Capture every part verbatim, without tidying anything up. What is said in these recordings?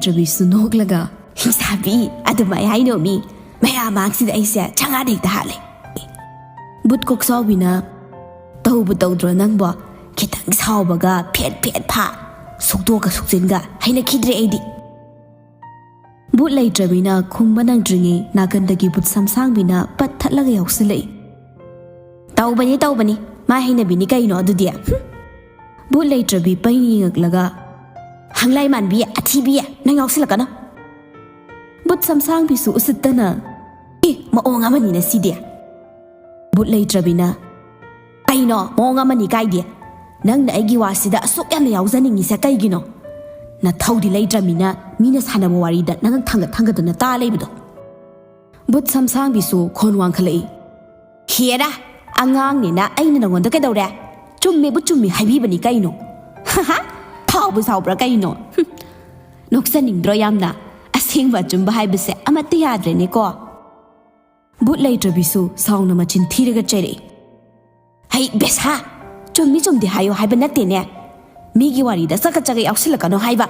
ꯂꯩꯇ꯭ꯔꯕꯤꯁꯨ ꯅꯣꯛꯂꯒ, "ꯍꯤꯡꯁꯥꯕꯤ, ꯑꯗꯨꯃꯥꯏ ꯍꯥꯏꯅꯣ ꯃꯤ? ꯃꯌꯥꯝ ꯃꯥꯡꯁꯤꯗ ꯑꯩꯁꯦ ꯆꯉꯥꯗ ꯍꯦꯛꯇ ꯍꯥꯠꯂꯦ꯫" ꯕꯨꯠ ꯀꯣꯛꯆꯥꯎꯕꯤꯅ, "ꯇꯧꯕꯨ ꯇꯧꯗ꯭ꯔꯣ ꯅꯪꯕꯣ? ꯈꯤꯇꯪ ꯁꯥꯎꯕꯒ ꯐꯦꯠ ꯐꯦꯠ ꯐꯥ, ꯁꯨꯛꯇꯣꯛꯀ ꯁꯨꯛꯆꯤꯟꯒ, ꯍꯩꯅꯈꯤꯗ꯭ꯔꯦ ꯑꯩꯗꯤ꯫" ꯕꯨꯠ ꯂꯩꯇ꯭ꯔꯕꯤꯅ ꯈꯨꯝꯕ ꯅꯪꯗ꯭ꯔꯤꯉꯩ ꯅꯥꯀꯟꯗꯒꯤ ꯕꯨꯠ ꯁꯝꯁꯥꯡꯕꯤꯅ ꯄꯠ ꯊꯠꯂꯒ ꯌꯥꯎꯁꯤꯜꯂꯛꯏ꯫ "ꯇꯧꯕꯅꯤ, ꯇꯧꯕꯅꯤ, ꯃꯥ ꯍꯩꯅꯕꯤꯅꯤ ꯀꯩꯅꯣ ꯑꯗꯨꯗꯤ?" ꯍꯨꯝ꯫ ꯕꯨꯠ ꯂꯩꯇ꯭ꯔꯕꯤ ꯄꯩꯅ ꯌꯦꯡꯉꯛꯂꯒ, "ꯍꯪꯂꯥꯏ ꯃꯥꯟꯕꯤ, ꯑꯊꯤꯕꯤ, ꯅꯪ ꯌꯥꯎꯁꯤꯜꯂꯛꯀꯅꯨ꯫" ꯕꯨꯠ ꯁꯝꯁꯥꯡꯕꯤꯁꯨ ꯎꯁꯤꯠꯇꯅ, "ꯑꯦ, ꯃꯑꯣꯡ ꯑꯃꯅꯤꯅ ꯁꯤꯗꯤ꯫" ꯕꯨꯠ ꯂꯩꯇ꯭ꯔꯕꯤꯅ, "ꯀꯩꯅꯣ ꯃꯑꯣꯡ ꯑꯃꯅꯤ ꯀꯥꯏꯗꯤ? ꯅꯪꯅ ꯑꯩꯒꯤ ꯋꯥꯁꯤꯗ ꯑꯁꯨꯛ ꯌꯥꯝꯅ ꯌꯥꯎꯖꯅꯤꯡꯉꯤꯁꯦ ꯀꯩꯒꯤꯅꯣ? ꯅꯊꯧꯗꯤ ꯂꯩꯇ꯭ꯔꯃꯤꯅ ꯃꯤꯅ ꯁꯥꯟꯅꯕ ꯋꯥꯔꯤꯗ ꯅꯪ ꯊꯥꯡꯒꯠ ꯊꯥꯡꯒꯠꯇꯅ ꯇꯥ ꯂꯩꯕꯗꯣ꯫" ꯕꯨꯠ ꯁꯝꯁꯥꯡꯕꯤꯁꯨ ꯈꯣꯟ ꯋꯥꯡꯈꯠꯂꯛꯏ꯫ "ꯍꯦꯔꯥ, ꯑꯉꯥꯡꯅꯤꯅ ꯑꯩꯅ ꯅꯉꯣꯟꯗ ꯀꯩꯗꯧꯔꯦ? ꯆꯨꯝꯃꯦꯕꯨ ꯆꯨꯝꯃꯤ ꯍꯥꯏꯕꯤꯕꯅꯤ ꯀꯩꯅꯣ꯫ ꯍꯥꯍꯥ, ꯁꯥꯎꯕꯨ ꯁꯥꯎꯕ꯭ꯔꯥ ꯀꯩꯅꯣ? ꯍꯨꯝ, ꯅꯣꯛꯆꯅꯤꯡꯗ꯭ꯔꯣ ꯌꯥꯝꯅ? ꯑꯁꯦꯡꯕ ꯑꯆꯨꯝꯕ ꯍꯥꯏꯕꯁꯦ ꯑꯃꯠꯇ ꯌꯥꯗ꯭ꯔꯦꯅꯦꯀꯣ꯫" ꯕꯨꯠ ꯂꯩꯇ꯭ꯔꯕꯤꯁꯨ ꯁꯥꯎꯅ ꯃꯆꯤꯟ ꯊꯤꯔꯒ ꯆꯩꯔꯛꯏ꯫ "ꯍꯩ ꯕꯦꯁꯥ, ꯆꯨꯝꯃꯤ ꯆꯨꯝꯗꯦ ꯍꯥꯏꯌꯣ ꯍꯥꯏꯕ ꯅꯠꯇꯦꯅꯦ꯫ ꯃꯤꯒꯤ ꯋꯥꯔꯤꯗ ꯆꯒꯠ ꯆꯒꯠ ꯌꯥꯎꯁꯤꯜꯂꯛꯀꯅꯣ ꯍꯥꯏꯕ꯫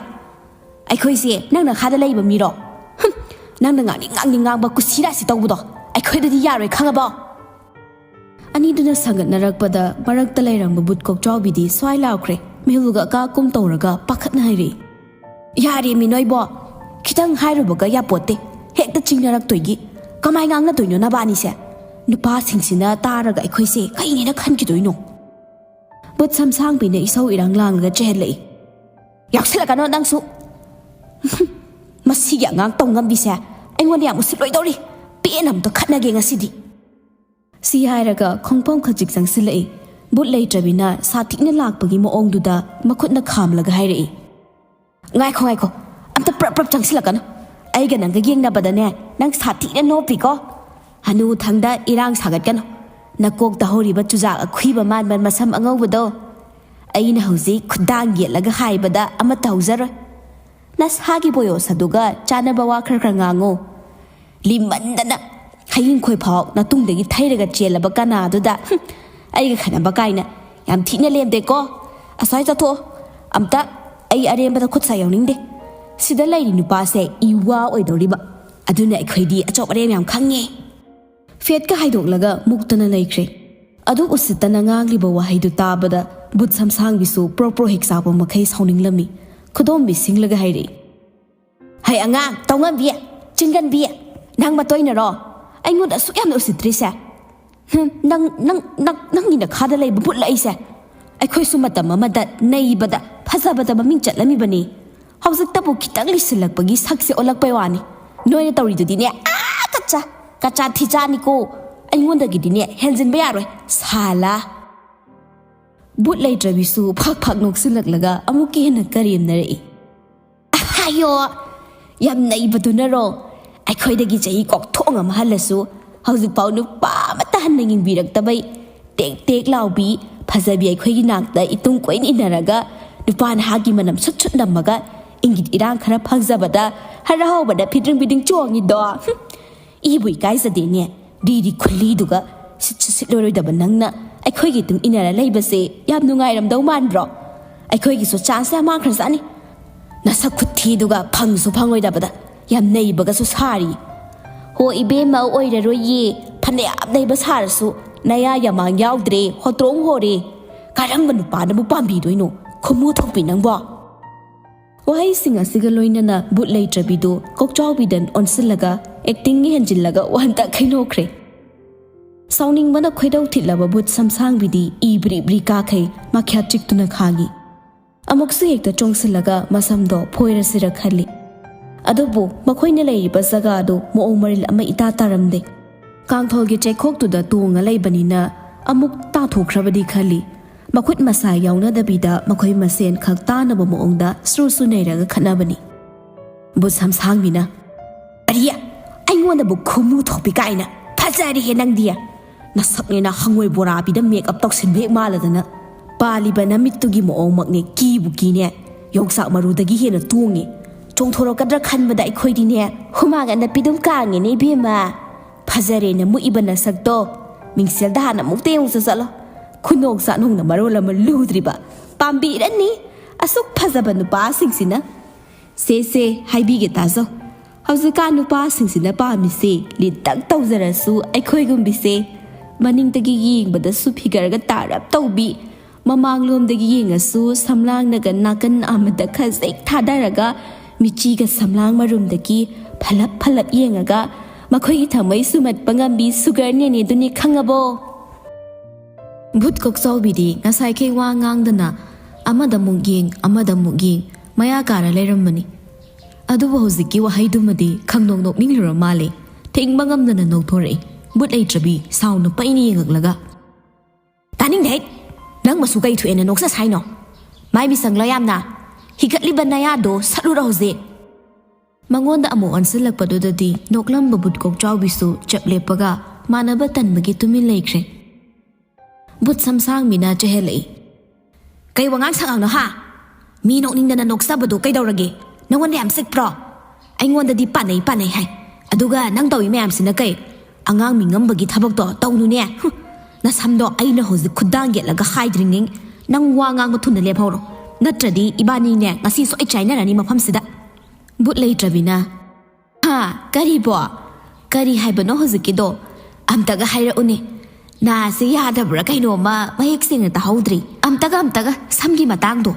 ꯑꯩꯈꯣꯏꯁꯦ ꯅꯪꯅ ꯈꯥꯗ ꯂꯩꯕ ꯃꯤꯔꯣ? ꯍꯨꯝ, ꯅꯪꯅ ꯉꯥꯡꯅꯤꯡ ꯉꯥꯡꯅꯤꯡ ꯉꯥꯡꯕ ꯀꯨꯁꯤꯔꯥꯁꯤ ꯇꯧꯕꯗꯣ ꯑꯩꯈꯣꯏꯗꯗꯤ ꯌꯥꯔꯣꯏ, ꯈꯪꯉꯕꯣ?" ꯑꯅꯤꯗꯨꯅ ꯁꯥꯒꯠꯅꯔꯛꯄꯗ ꯃꯔꯛꯇ ꯂꯩꯔꯝꯕ ꯕꯨꯠ ꯀꯣꯛꯆꯥꯎꯕꯤꯗꯤ ꯁ꯭ꯋꯥꯏ ꯂꯥꯎꯈ꯭ꯔꯦ꯫ ꯃꯤꯍꯨꯜꯒ ꯑꯀꯥ ꯀꯨꯝ ꯇꯧꯔꯒ ꯄꯥꯈꯠꯅ ꯍꯥꯏꯔꯛꯏ꯫ "ꯌꯥꯔꯦꯃꯤ ꯅꯣꯏꯕꯣ, ꯈꯤꯇꯪ ꯍꯥꯏꯔꯨꯕꯒ ꯌꯥꯄꯣꯠꯇꯦ, ꯍꯦꯛꯇ ꯆꯤꯡꯅꯔꯛꯇꯣꯏꯒꯤ꯫ ꯀꯃꯥꯏ ꯉꯥꯡꯅꯗꯣꯏꯅꯣ ꯅꯕꯥꯅꯤꯁꯦ? ꯅꯨꯄꯥꯁꯤꯡꯁꯤꯅ ꯇꯥꯔꯒ ꯑꯩꯈꯣꯏꯁꯦ ꯀꯩꯅꯦꯅ ꯈꯟꯈꯤꯗꯣꯏꯅꯣ?" ꯕꯨꯠ ꯁꯝꯁꯥꯡꯕꯤꯅ ꯏꯁꯧ ꯏꯔꯥꯡ ꯂꯥꯡꯂꯒ ꯆꯦꯜꯂꯛꯏ꯫ "ꯌꯥꯎꯁꯤꯜꯂꯛꯀꯅꯣ ꯅꯪꯁꯨ꯫ ꯃꯁꯤꯒꯤ ꯑꯉꯥꯡ ꯇꯧ ꯉꯝꯕꯤꯁꯦ ꯑꯩꯉꯣꯟꯗ ꯌꯥꯝ ꯎꯁꯤꯠꯂꯣꯏꯗꯧꯔꯤ꯫ ꯄꯦꯟꯅ ꯑꯝꯇ ꯈꯠꯅꯒꯦ ꯉꯁꯤꯗꯤ꯫" ꯁꯤ ꯍꯥꯏꯔꯒ ꯈꯣꯡꯐꯝ ꯈꯖꯤꯛ ꯆꯪꯁꯤꯜꯂꯛꯏ꯫ ꯕꯨꯠ ꯂꯩꯇ꯭ꯔꯕꯤꯅ ꯁꯥꯊꯤꯅ ꯂꯥꯛꯄꯒꯤ ꯃꯑꯣꯡꯗꯨꯗ ꯃꯈꯨꯠꯅ ꯈꯥꯝꯂꯒ ꯍꯥꯏꯔꯛꯏ꯫ "ꯉꯥꯏꯈꯣ, ꯉꯥꯏꯈꯣ, ꯑꯝꯇ ꯄ꯭ꯔꯞ ꯄ꯭ꯔꯞ ꯆꯪꯁꯤꯜꯂꯛꯀꯅꯨ꯫ ꯑꯩꯒ ꯅꯪꯒ ꯌꯦꯡꯅꯕꯗꯅꯦ, ꯅꯪ ꯁꯥꯊꯤꯅ ꯅꯣꯞꯄꯤꯀꯣ꯫ ꯍꯅꯨꯊꯪꯗ ꯏꯔꯥꯡ ꯁꯥꯒꯠꯀꯅꯨ꯫ ꯅꯀꯣꯛꯇ ꯍꯧꯔꯤꯕ ꯆꯨꯖꯥꯛ ꯑꯈꯨꯏꯕ ꯃꯥꯟꯕ ꯃꯁꯝ ꯑꯉꯧꯕꯗꯣ, ꯑꯩꯅ ꯍꯧꯖꯤꯛ ꯈꯨꯗꯥꯡ ꯌꯦꯠꯂꯒ ꯍꯥꯏꯕꯗ ꯑꯃꯠꯇ ꯍꯧꯖꯔꯣꯏ꯫ ꯅꯁꯥꯒꯤ ꯕꯣꯌꯣꯁ ꯑꯗꯨꯒ ꯆꯥꯟꯅꯕ ꯋꯥ ꯈꯔ ꯈꯔ ꯉꯥꯡꯉꯨ꯫ ꯂꯤꯃꯟꯗꯅ ꯍꯌꯤꯡ ꯈꯣꯏ ꯐꯥꯎ ꯅꯇꯨꯡꯗꯒꯤ ꯊꯩꯔꯒ ꯆꯦꯜꯂꯕ ꯀꯅꯥꯗꯨꯗ, ꯍꯨꯝ, ꯑꯩꯒ ꯈꯠꯅꯕ ꯀꯥꯏꯅ ꯌꯥꯝ ꯊꯤꯅ ꯂꯦꯝꯗꯦꯀꯣ꯫ ꯑꯁ꯭ꯋꯥꯏ ꯆꯠꯊꯣꯛꯑꯣ꯫ ꯑꯝꯇ ꯑꯩ ꯑꯔꯦꯝꯕꯗ ꯈꯨꯠ ꯁꯥ ꯌꯥꯎꯅꯤꯡꯗꯦ꯫ "ꯁꯤꯗ ꯂꯩꯔꯤ ꯅꯨꯄꯥꯁꯦ ꯏꯋꯥ ꯑꯣꯏꯗꯧꯔꯤꯕ, ꯑꯗꯨꯅ ꯑꯩꯈꯣꯏꯗꯤ ꯑꯆꯧ ꯑꯔꯦꯝ ꯌꯥꯝ ꯈꯪꯉꯦ꯫" ꯐꯦꯠꯀ ꯍꯥꯏꯗꯣꯛꯂꯒ ꯃꯨꯛꯇꯅ ꯂꯩꯈ꯭ꯔꯦ꯫ ꯑꯗꯨ ꯎꯁꯤꯠꯇꯅ ꯉꯥꯡꯂꯤꯕ ꯋꯥꯍꯩꯗꯨ ꯇꯥꯕꯗ ꯕꯨꯠ ꯁꯝꯁꯥꯡꯕꯤꯁꯨ ꯄ꯭ꯔꯣ ꯄ꯭ꯔꯣ ꯍꯦꯛ ꯆꯥꯎꯕ ꯃꯈꯩ ꯁꯥꯎꯅꯤꯡꯂꯝꯃꯤ꯫ ꯈꯨꯗꯣꯝꯕꯤ ꯁꯤꯡꯂꯒ ꯍꯥꯏꯔꯛꯏ, "ꯍꯩ ꯑꯉꯥꯡ ꯇꯧꯉꯝꯕꯤ, ꯆꯤꯡꯒꯟꯕꯤ, ꯅꯪ ꯃꯇꯣꯏꯅꯔꯣ? ꯑꯩꯉꯣꯟꯗ ꯑꯁꯨꯛ ꯌꯥꯝꯅ ꯎꯁꯤꯠꯇ꯭ꯔꯤꯁꯦ? ꯍꯨꯝ, ꯅꯪ, ꯅꯪ, ꯅꯪ, ꯅꯪꯒꯤ ꯅꯈꯥꯗ ꯂꯩꯕ ꯕꯨꯠꯂ ꯑꯩꯁꯦ? ꯑꯩꯈꯣꯏꯁꯨ ꯃꯇꯝ ꯑꯃꯗ ꯅꯩꯕꯗ, ꯐꯖꯕꯗ ꯃꯃꯤꯡ ꯆꯠꯂꯝꯃꯤꯕꯅꯤ꯫ ꯍꯧꯖꯤꯛꯇꯕꯨ ꯈꯤꯇꯪ ꯂꯤꯁꯤꯜꯂꯛꯄꯒꯤ ꯁꯛꯁꯦ ꯑꯣꯜꯂꯛꯄꯩ ꯋꯥꯅꯤ꯫ ꯅꯣꯏꯅ ꯇꯧꯔꯤꯗꯨꯗꯤꯅꯦ, ꯑꯥ, ꯀꯆꯥ, ꯀꯆꯥ ꯊꯤꯆꯥꯅꯤꯀꯣ꯫ ꯑꯩꯉꯣꯟꯗꯒꯤꯗꯤꯅꯦ ꯍꯦꯟꯖꯤꯟꯕ ꯌꯥꯔꯣꯏ, ꯁꯥꯂꯥ꯫" ꯕꯨꯠ ꯂꯩꯇ꯭ꯔꯕꯤꯁꯨ ꯐꯛ ꯐꯛ ꯅꯣꯛꯁꯤꯜꯂꯛꯂꯒ ꯑꯃꯨꯛꯀ ꯍꯦꯟꯅ ꯀꯔꯦꯝꯅꯔꯛꯏ꯫ "ꯑꯌꯣ, ꯌꯥꯝ ꯅꯩꯕꯗꯨꯅꯔꯣ? ꯑꯩꯈꯣꯏꯗꯒꯤ ꯆꯍꯤ ꯀꯣꯛꯊꯣꯡ ꯑꯃ ꯍꯜꯂꯁꯨ ꯍꯧꯖꯤꯛꯐꯥꯎ ꯅꯨꯄꯥ ꯑꯃꯠꯇ ꯍꯟꯅ ꯌꯦꯡꯕꯤꯔꯛꯇꯕꯩ ꯇꯦꯛ ꯇꯦꯛ ꯂꯥꯎꯕꯤ ꯐꯖꯕꯤ ꯑꯩꯈꯣꯏꯒꯤ ꯅꯥꯛꯇ ꯏꯇꯨꯡ ꯀꯣꯏꯅ ꯏꯟꯅꯔꯒ ꯅꯨꯄꯥ ꯅꯍꯥꯒꯤ ꯃꯅꯝ ꯁꯨꯠ ꯁꯨꯠ ꯅꯝꯃꯒ ꯏꯪꯒꯤꯠ ꯏꯔꯥꯡ ꯈꯔ ꯐꯪꯖꯕꯗ ꯍꯔꯥꯎꯕꯗ ꯐꯤꯗ꯭ꯔꯤꯡ ꯐꯤꯗ꯭ꯔꯤꯡ ꯆꯣꯡꯉꯤꯗꯣ꯫ ꯍꯨꯝ, ꯏꯕꯨ ꯏꯀꯥꯏꯖꯗꯦꯅꯦ꯫ ꯔꯤꯔꯤ ꯈꯨꯜꯂꯤꯗꯨꯒ ꯁꯤꯠꯁꯨ ꯁꯤꯠꯂꯣꯏꯔꯣꯏꯗꯕ ꯅꯪꯅ ꯑꯩꯈꯣꯏꯒꯤ ꯇꯨꯡ ꯏꯟꯅꯔ ꯂꯩꯕꯁꯦ ꯌꯥꯝ ꯅꯨꯡꯉꯥꯏꯔꯝꯗꯧ ꯃꯥꯟꯕ꯭ꯔꯣ? ꯑꯩꯈꯣꯏꯒꯤꯁꯨ ꯆꯥꯟꯁ ꯌꯥꯝ ꯃꯥꯡꯈ꯭ꯔꯖꯥꯠꯅꯤ꯫ ꯅꯁꯛ ꯈꯨꯊꯤꯗꯨꯒ ꯐꯪꯁꯨ ꯐꯪꯉꯣꯏꯗꯕꯗ ꯌꯥꯝ ꯅꯩꯕꯒꯁꯨ ꯁꯥꯔꯤ꯫ ꯍꯣ ꯏꯕꯦꯝꯃ, ꯑꯣꯏꯔꯔꯣꯏꯌꯦ꯫ ꯐꯅꯌꯥꯝ ꯅꯩꯕ ꯁꯥꯔꯁꯨ ꯅꯌꯥ ꯌꯥꯃꯥꯡ ꯌꯥꯎꯗ꯭ꯔꯦ, ꯍꯣꯇ꯭ꯔꯣꯡ ꯍꯣꯔꯦ꯫ ꯀꯔꯝꯕ ꯅꯨꯄꯥꯅꯕꯨ ꯄꯥꯝꯕꯤꯗꯣꯏꯅꯣ? ꯈꯨꯃꯨ ꯊꯣꯛꯄꯤ ꯅꯪꯕꯣ!" ꯋꯥꯍꯩꯁꯤꯡ ꯑꯁꯤꯒ ꯂꯣꯏꯅꯅ ꯕꯨꯠ ꯂꯩꯇ꯭ꯔꯕꯤꯗꯨ ꯀꯣꯛꯆꯥꯎꯕꯤꯗ ꯑꯣꯟꯁꯤꯜꯂꯒ ꯑꯦꯛꯇꯤꯡꯒ ꯍꯦꯟꯖꯤꯜꯂꯒ ꯋꯥꯍꯟꯇꯛ ꯈꯩꯅꯣꯛꯈ꯭ꯔꯦ꯫ ꯁꯥꯎꯅꯤꯡꯕꯅ ꯈꯣꯏꯗꯧ ꯊꯤꯠꯂꯕ ꯕꯨꯠ ꯁꯝꯁꯥꯡꯕꯤꯗꯤ ꯏ ꯕ꯭ꯔꯤ ꯕ꯭ꯔꯤ ꯀꯥꯈꯩ ꯃꯈ꯭ꯌꯥꯠ ꯆꯤꯛꯇꯨꯅ ꯈꯥꯡꯉꯤ꯫ ꯑꯃꯨꯛꯁꯨ ꯍꯦꯛꯇ ꯆꯣꯡꯁꯤꯜꯂꯒ ꯃꯁꯝꯗꯣ ꯐꯣꯏꯔꯁꯤꯔ ꯈꯜꯂꯤ꯫ ꯑꯗꯨꯕꯨ ꯃꯈꯣꯏꯅ ꯂꯩꯔꯤꯕ ꯖꯒꯥꯗꯨ ꯃꯑꯣꯡ ꯃꯔꯤꯜ ꯑꯃ ꯏꯇꯥ ꯇꯥꯔꯝꯗꯦ꯫ ꯀꯥꯡꯊꯣꯜꯒꯤ ꯆꯩꯈꯣꯛꯇꯨꯗ ꯇꯣꯡꯉ ꯂꯩꯕꯅꯤꯅ ꯑꯃꯨꯛ ꯇꯥꯊꯣꯛꯈ꯭ꯔꯕꯗꯤ ꯈꯜꯂꯤ꯫ ꯃꯈꯨꯠ ꯃꯁꯥ ꯌꯥꯎꯅꯗꯕꯤꯗ ꯃꯈꯣꯏ ꯃꯁꯦꯟ ꯈꯛ ꯇꯥꯅꯕ ꯃꯑꯣꯡꯗ ꯁ꯭ꯔꯨ ꯁ꯭ꯔꯨ ꯅꯩꯔꯒ ꯈꯠꯅꯕꯅꯤ꯫ ꯕꯨꯠ ꯁꯝꯁꯥꯡꯕꯤꯅ, "ꯑꯔꯤꯌꯥ, ꯑꯩꯉꯣꯟꯗꯕꯨ ꯈꯨꯃꯨ ꯊꯣꯛꯄꯤ ꯀꯥꯏꯅ! ꯐꯖꯔꯦꯍꯦ ꯅꯪꯗꯤ! ꯅꯁꯛꯅꯦꯅ ꯍꯪꯉꯣꯏ ꯕꯣꯔꯥꯕꯤꯗ ꯃꯦꯛ ꯑꯞ ꯇꯧꯁꯤꯟꯕ ꯍꯦꯛ ꯃꯥꯜꯂꯗꯅ꯫ ꯄꯥꯜꯂꯤꯕ ꯅꯃꯤꯠꯇꯨꯒꯤ ꯃꯑꯣꯡꯃꯛꯅꯦ, ꯀꯤꯕꯨ ꯀꯤꯅꯦ꯫ ꯌꯣꯡꯆꯥꯛ ꯃꯔꯨꯗꯒꯤ ꯍꯦꯟꯅ ꯇꯣꯡꯉꯤ꯫ ꯆꯣꯡꯊꯣꯔꯛꯀꯗ꯭ꯔꯥ ꯈꯟꯕꯗ ꯑꯩꯈꯣꯏꯗꯤꯅꯦ ꯍꯨꯃꯥꯡ ꯑꯅꯞꯄꯤ ꯑꯗꯨꯝ ꯀꯥꯡꯉꯦꯅꯦ ꯏꯕꯦꯝꯃ꯫ ꯐꯖꯔꯦꯅ ꯃꯨꯛꯏꯕ ꯅꯁꯛꯇꯣ꯫ ꯃꯤꯡꯁꯦꯜꯗ ꯍꯥꯟꯅ ꯑꯃꯨꯛꯇ ꯌꯦꯡꯉꯨꯆꯣ ꯆꯠꯂꯣ꯫ ꯈꯨꯅꯣꯛ ꯆꯥꯠꯅꯣꯡꯅ ꯃꯔꯣꯜ ꯑꯃ ꯂꯨꯗ꯭ꯔꯤꯕ꯫ ꯄꯥꯝꯕꯤꯔꯅꯤ ꯑꯁꯨꯛ ꯐꯖꯕ ꯅꯨꯄꯥꯁꯤꯡꯁꯤꯅ꯫" ꯁꯦ ꯁꯦ, ꯍꯥꯏꯕꯤꯒꯦ ꯇꯥꯖꯧ꯫ ꯍꯧꯖꯤꯛꯀꯥꯟ ꯅꯨꯄꯥꯁꯤꯡꯁꯤꯅ ꯄꯥꯝꯃꯤꯁꯦ ꯂꯤꯇꯛ ꯇꯧꯖꯔꯁꯨ ꯑꯩꯈꯣꯏꯒꯨꯝꯕꯤꯁꯦ, ꯃꯅꯤꯡꯗꯒꯤ ꯌꯦꯡꯕꯗꯁꯨ ꯐꯤꯒꯔꯒ ꯇꯥꯔꯞ ꯇꯧꯕꯤ, ꯃꯃꯥꯡꯂꯣꯝꯗꯒꯤ ꯌꯦꯡꯉꯁꯨ ꯁꯝꯂꯥꯡꯅꯒ ꯅꯥꯀꯟ ꯑꯃꯗ ꯈꯖꯤꯛ ꯊꯥꯗꯔꯒ ꯃꯤꯆꯤꯒ ꯁꯝꯂꯥꯡ ꯃꯔꯨꯝꯗꯒꯤ ꯐꯂꯞ ꯐꯂꯞ ꯌꯦꯡꯉꯒ ꯃꯈꯣꯏꯒꯤ ꯊꯃꯣꯏ ꯁꯨꯝꯍꯠꯄ ꯉꯝꯕꯤ ꯁꯨꯒꯔ ꯅꯦꯅꯦꯗꯨꯅꯤ, ꯈꯪꯉꯕꯣ? ꯚꯨꯠ ꯀꯣꯛꯆꯥꯎꯕꯤꯗꯤ ꯉꯁꯥꯏꯈꯩ ꯋꯥ ꯉꯥꯡꯗꯅ ꯑꯃꯗ ꯑꯃꯨꯛ ꯌꯦꯡ, ꯑꯃꯗ ꯑꯃꯨꯛ ꯌꯦꯡ, ꯃꯌꯥ ꯀꯥꯔ ꯂꯩꯔꯝꯕꯅꯤ꯫ ꯑꯗꯨꯕꯨ ꯍꯧꯖꯤꯛꯀꯤ ꯋꯥꯍꯩꯗꯨꯃꯗꯤ ꯈꯪꯅꯣꯛ ꯅꯣꯛꯅꯤꯡꯂꯨꯔ ꯃꯥꯜꯂꯦ꯫ ꯊꯤꯡꯕ ꯉꯝꯗꯅ ꯅꯣꯛꯊꯣꯔꯛꯏ꯫ ꯚꯨꯠ ꯂꯩꯇ꯭ꯔꯕꯤ ꯁꯥꯎꯅ ꯄꯩꯅ ꯌꯦꯡꯉꯛꯂꯒ, "ꯇꯥꯅꯤꯡꯗꯦ ꯍꯩꯠ! ꯅꯪ ꯃꯁꯨ ꯀꯩ ꯊꯣꯛꯑꯦꯅ ꯅꯣꯛꯆ ꯁꯥꯏꯅꯣ? ꯃꯥꯏ ꯃꯤꯁꯪꯂꯣ ꯌꯥꯝꯅ? ꯍꯤꯒꯠꯂꯤꯕ ꯅꯌꯥꯗꯣ ꯁꯠꯂꯨꯔꯣ ꯍꯧꯖꯤꯛ!" ꯃꯉꯣꯟꯗ ꯑꯃꯨꯛ ꯑꯣꯟꯁꯤꯜꯂꯛꯄꯗꯨꯗꯗꯤ ꯅꯣꯛꯂꯝꯕ ꯚꯨꯠ ꯀꯣꯛꯆꯥꯎꯕꯤꯁꯨ ꯆꯞ ꯂꯦꯞꯄꯒ ꯃꯥꯟꯅꯕ ꯇꯟꯕꯒꯤ ꯇꯨꯃꯤꯟ ꯂꯩꯈ꯭ꯔꯦ꯫ ꯚꯨꯠ ꯁꯝꯁꯥꯡꯕꯤꯅ ꯆꯦꯜꯍꯜꯂꯛꯏ꯫ "ꯀꯩ ꯋꯥꯉꯥꯡ ꯁꯉꯥꯡꯅꯣ ꯍꯥ? ꯃꯤ ꯅꯣꯛꯅꯤꯡꯗꯅ ꯅꯣꯛꯆꯕꯗꯣ ꯀꯩꯗꯧꯔꯒꯦ? ꯅꯪꯉꯣꯟꯗ ꯌꯥꯝ ꯆꯤꯛꯄ꯭ꯔꯣ? ꯑꯩꯉꯣꯟꯗꯗꯤ ꯄꯥꯟꯅꯩ ꯄꯥꯟꯅꯩ ꯍꯥꯏ꯫ ꯑꯗꯨꯒ ꯅꯪ ꯇꯧꯏ ꯃꯌꯥꯝꯁꯤꯅ ꯀꯩ? ꯑꯉꯥꯡ ꯃꯤ ꯉꯝꯕꯒꯤ ꯊꯕꯛꯇꯣ ꯇꯧꯅꯨꯅꯦ꯫ ꯍꯨꯝ, ꯅꯁꯝꯗꯣ ꯑꯩꯅ ꯍꯧꯖꯤꯛ ꯈꯨꯗꯥꯡ ꯌꯦꯠꯂꯒ ꯍꯥꯏꯗ꯭ꯔꯤꯉꯩ ꯅꯪ ꯋꯥ ꯉꯥꯡꯕ ꯊꯨꯅ ꯂꯦꯞꯍꯧꯔꯣ꯫ ꯅꯠꯇ꯭ꯔꯗꯤ ꯏꯕꯥꯅꯤꯅꯦ ꯉꯁꯤ ꯁꯣꯏ ꯆꯥꯏꯅꯔꯅꯤ ꯃꯐꯝꯁꯤꯗ꯫" ꯚꯨꯠ ꯂꯩꯇ꯭ꯔꯕꯤꯅ, "ꯍꯥ? ꯀꯔꯤꯕꯣ? ꯀꯔꯤ ꯍꯥꯏꯕꯅꯣ ꯍꯧꯖꯤꯛꯀꯤꯗꯣ? ꯑꯝꯇꯒ ꯍꯥꯏꯔꯛꯎꯅꯦ꯫ ꯅꯥꯁꯦ ꯌꯥꯗꯕ꯭ꯔꯥ ꯀꯩꯅꯣꯝꯃ ꯃꯌꯦꯛ ꯁꯦꯡꯅ ꯇꯥꯍꯧꯗ꯭ꯔꯤ꯫ ꯑꯝꯇꯒ, ꯑꯝꯇꯒ ꯁꯝꯒꯤ ꯃꯇꯥꯡꯗꯣ꯫"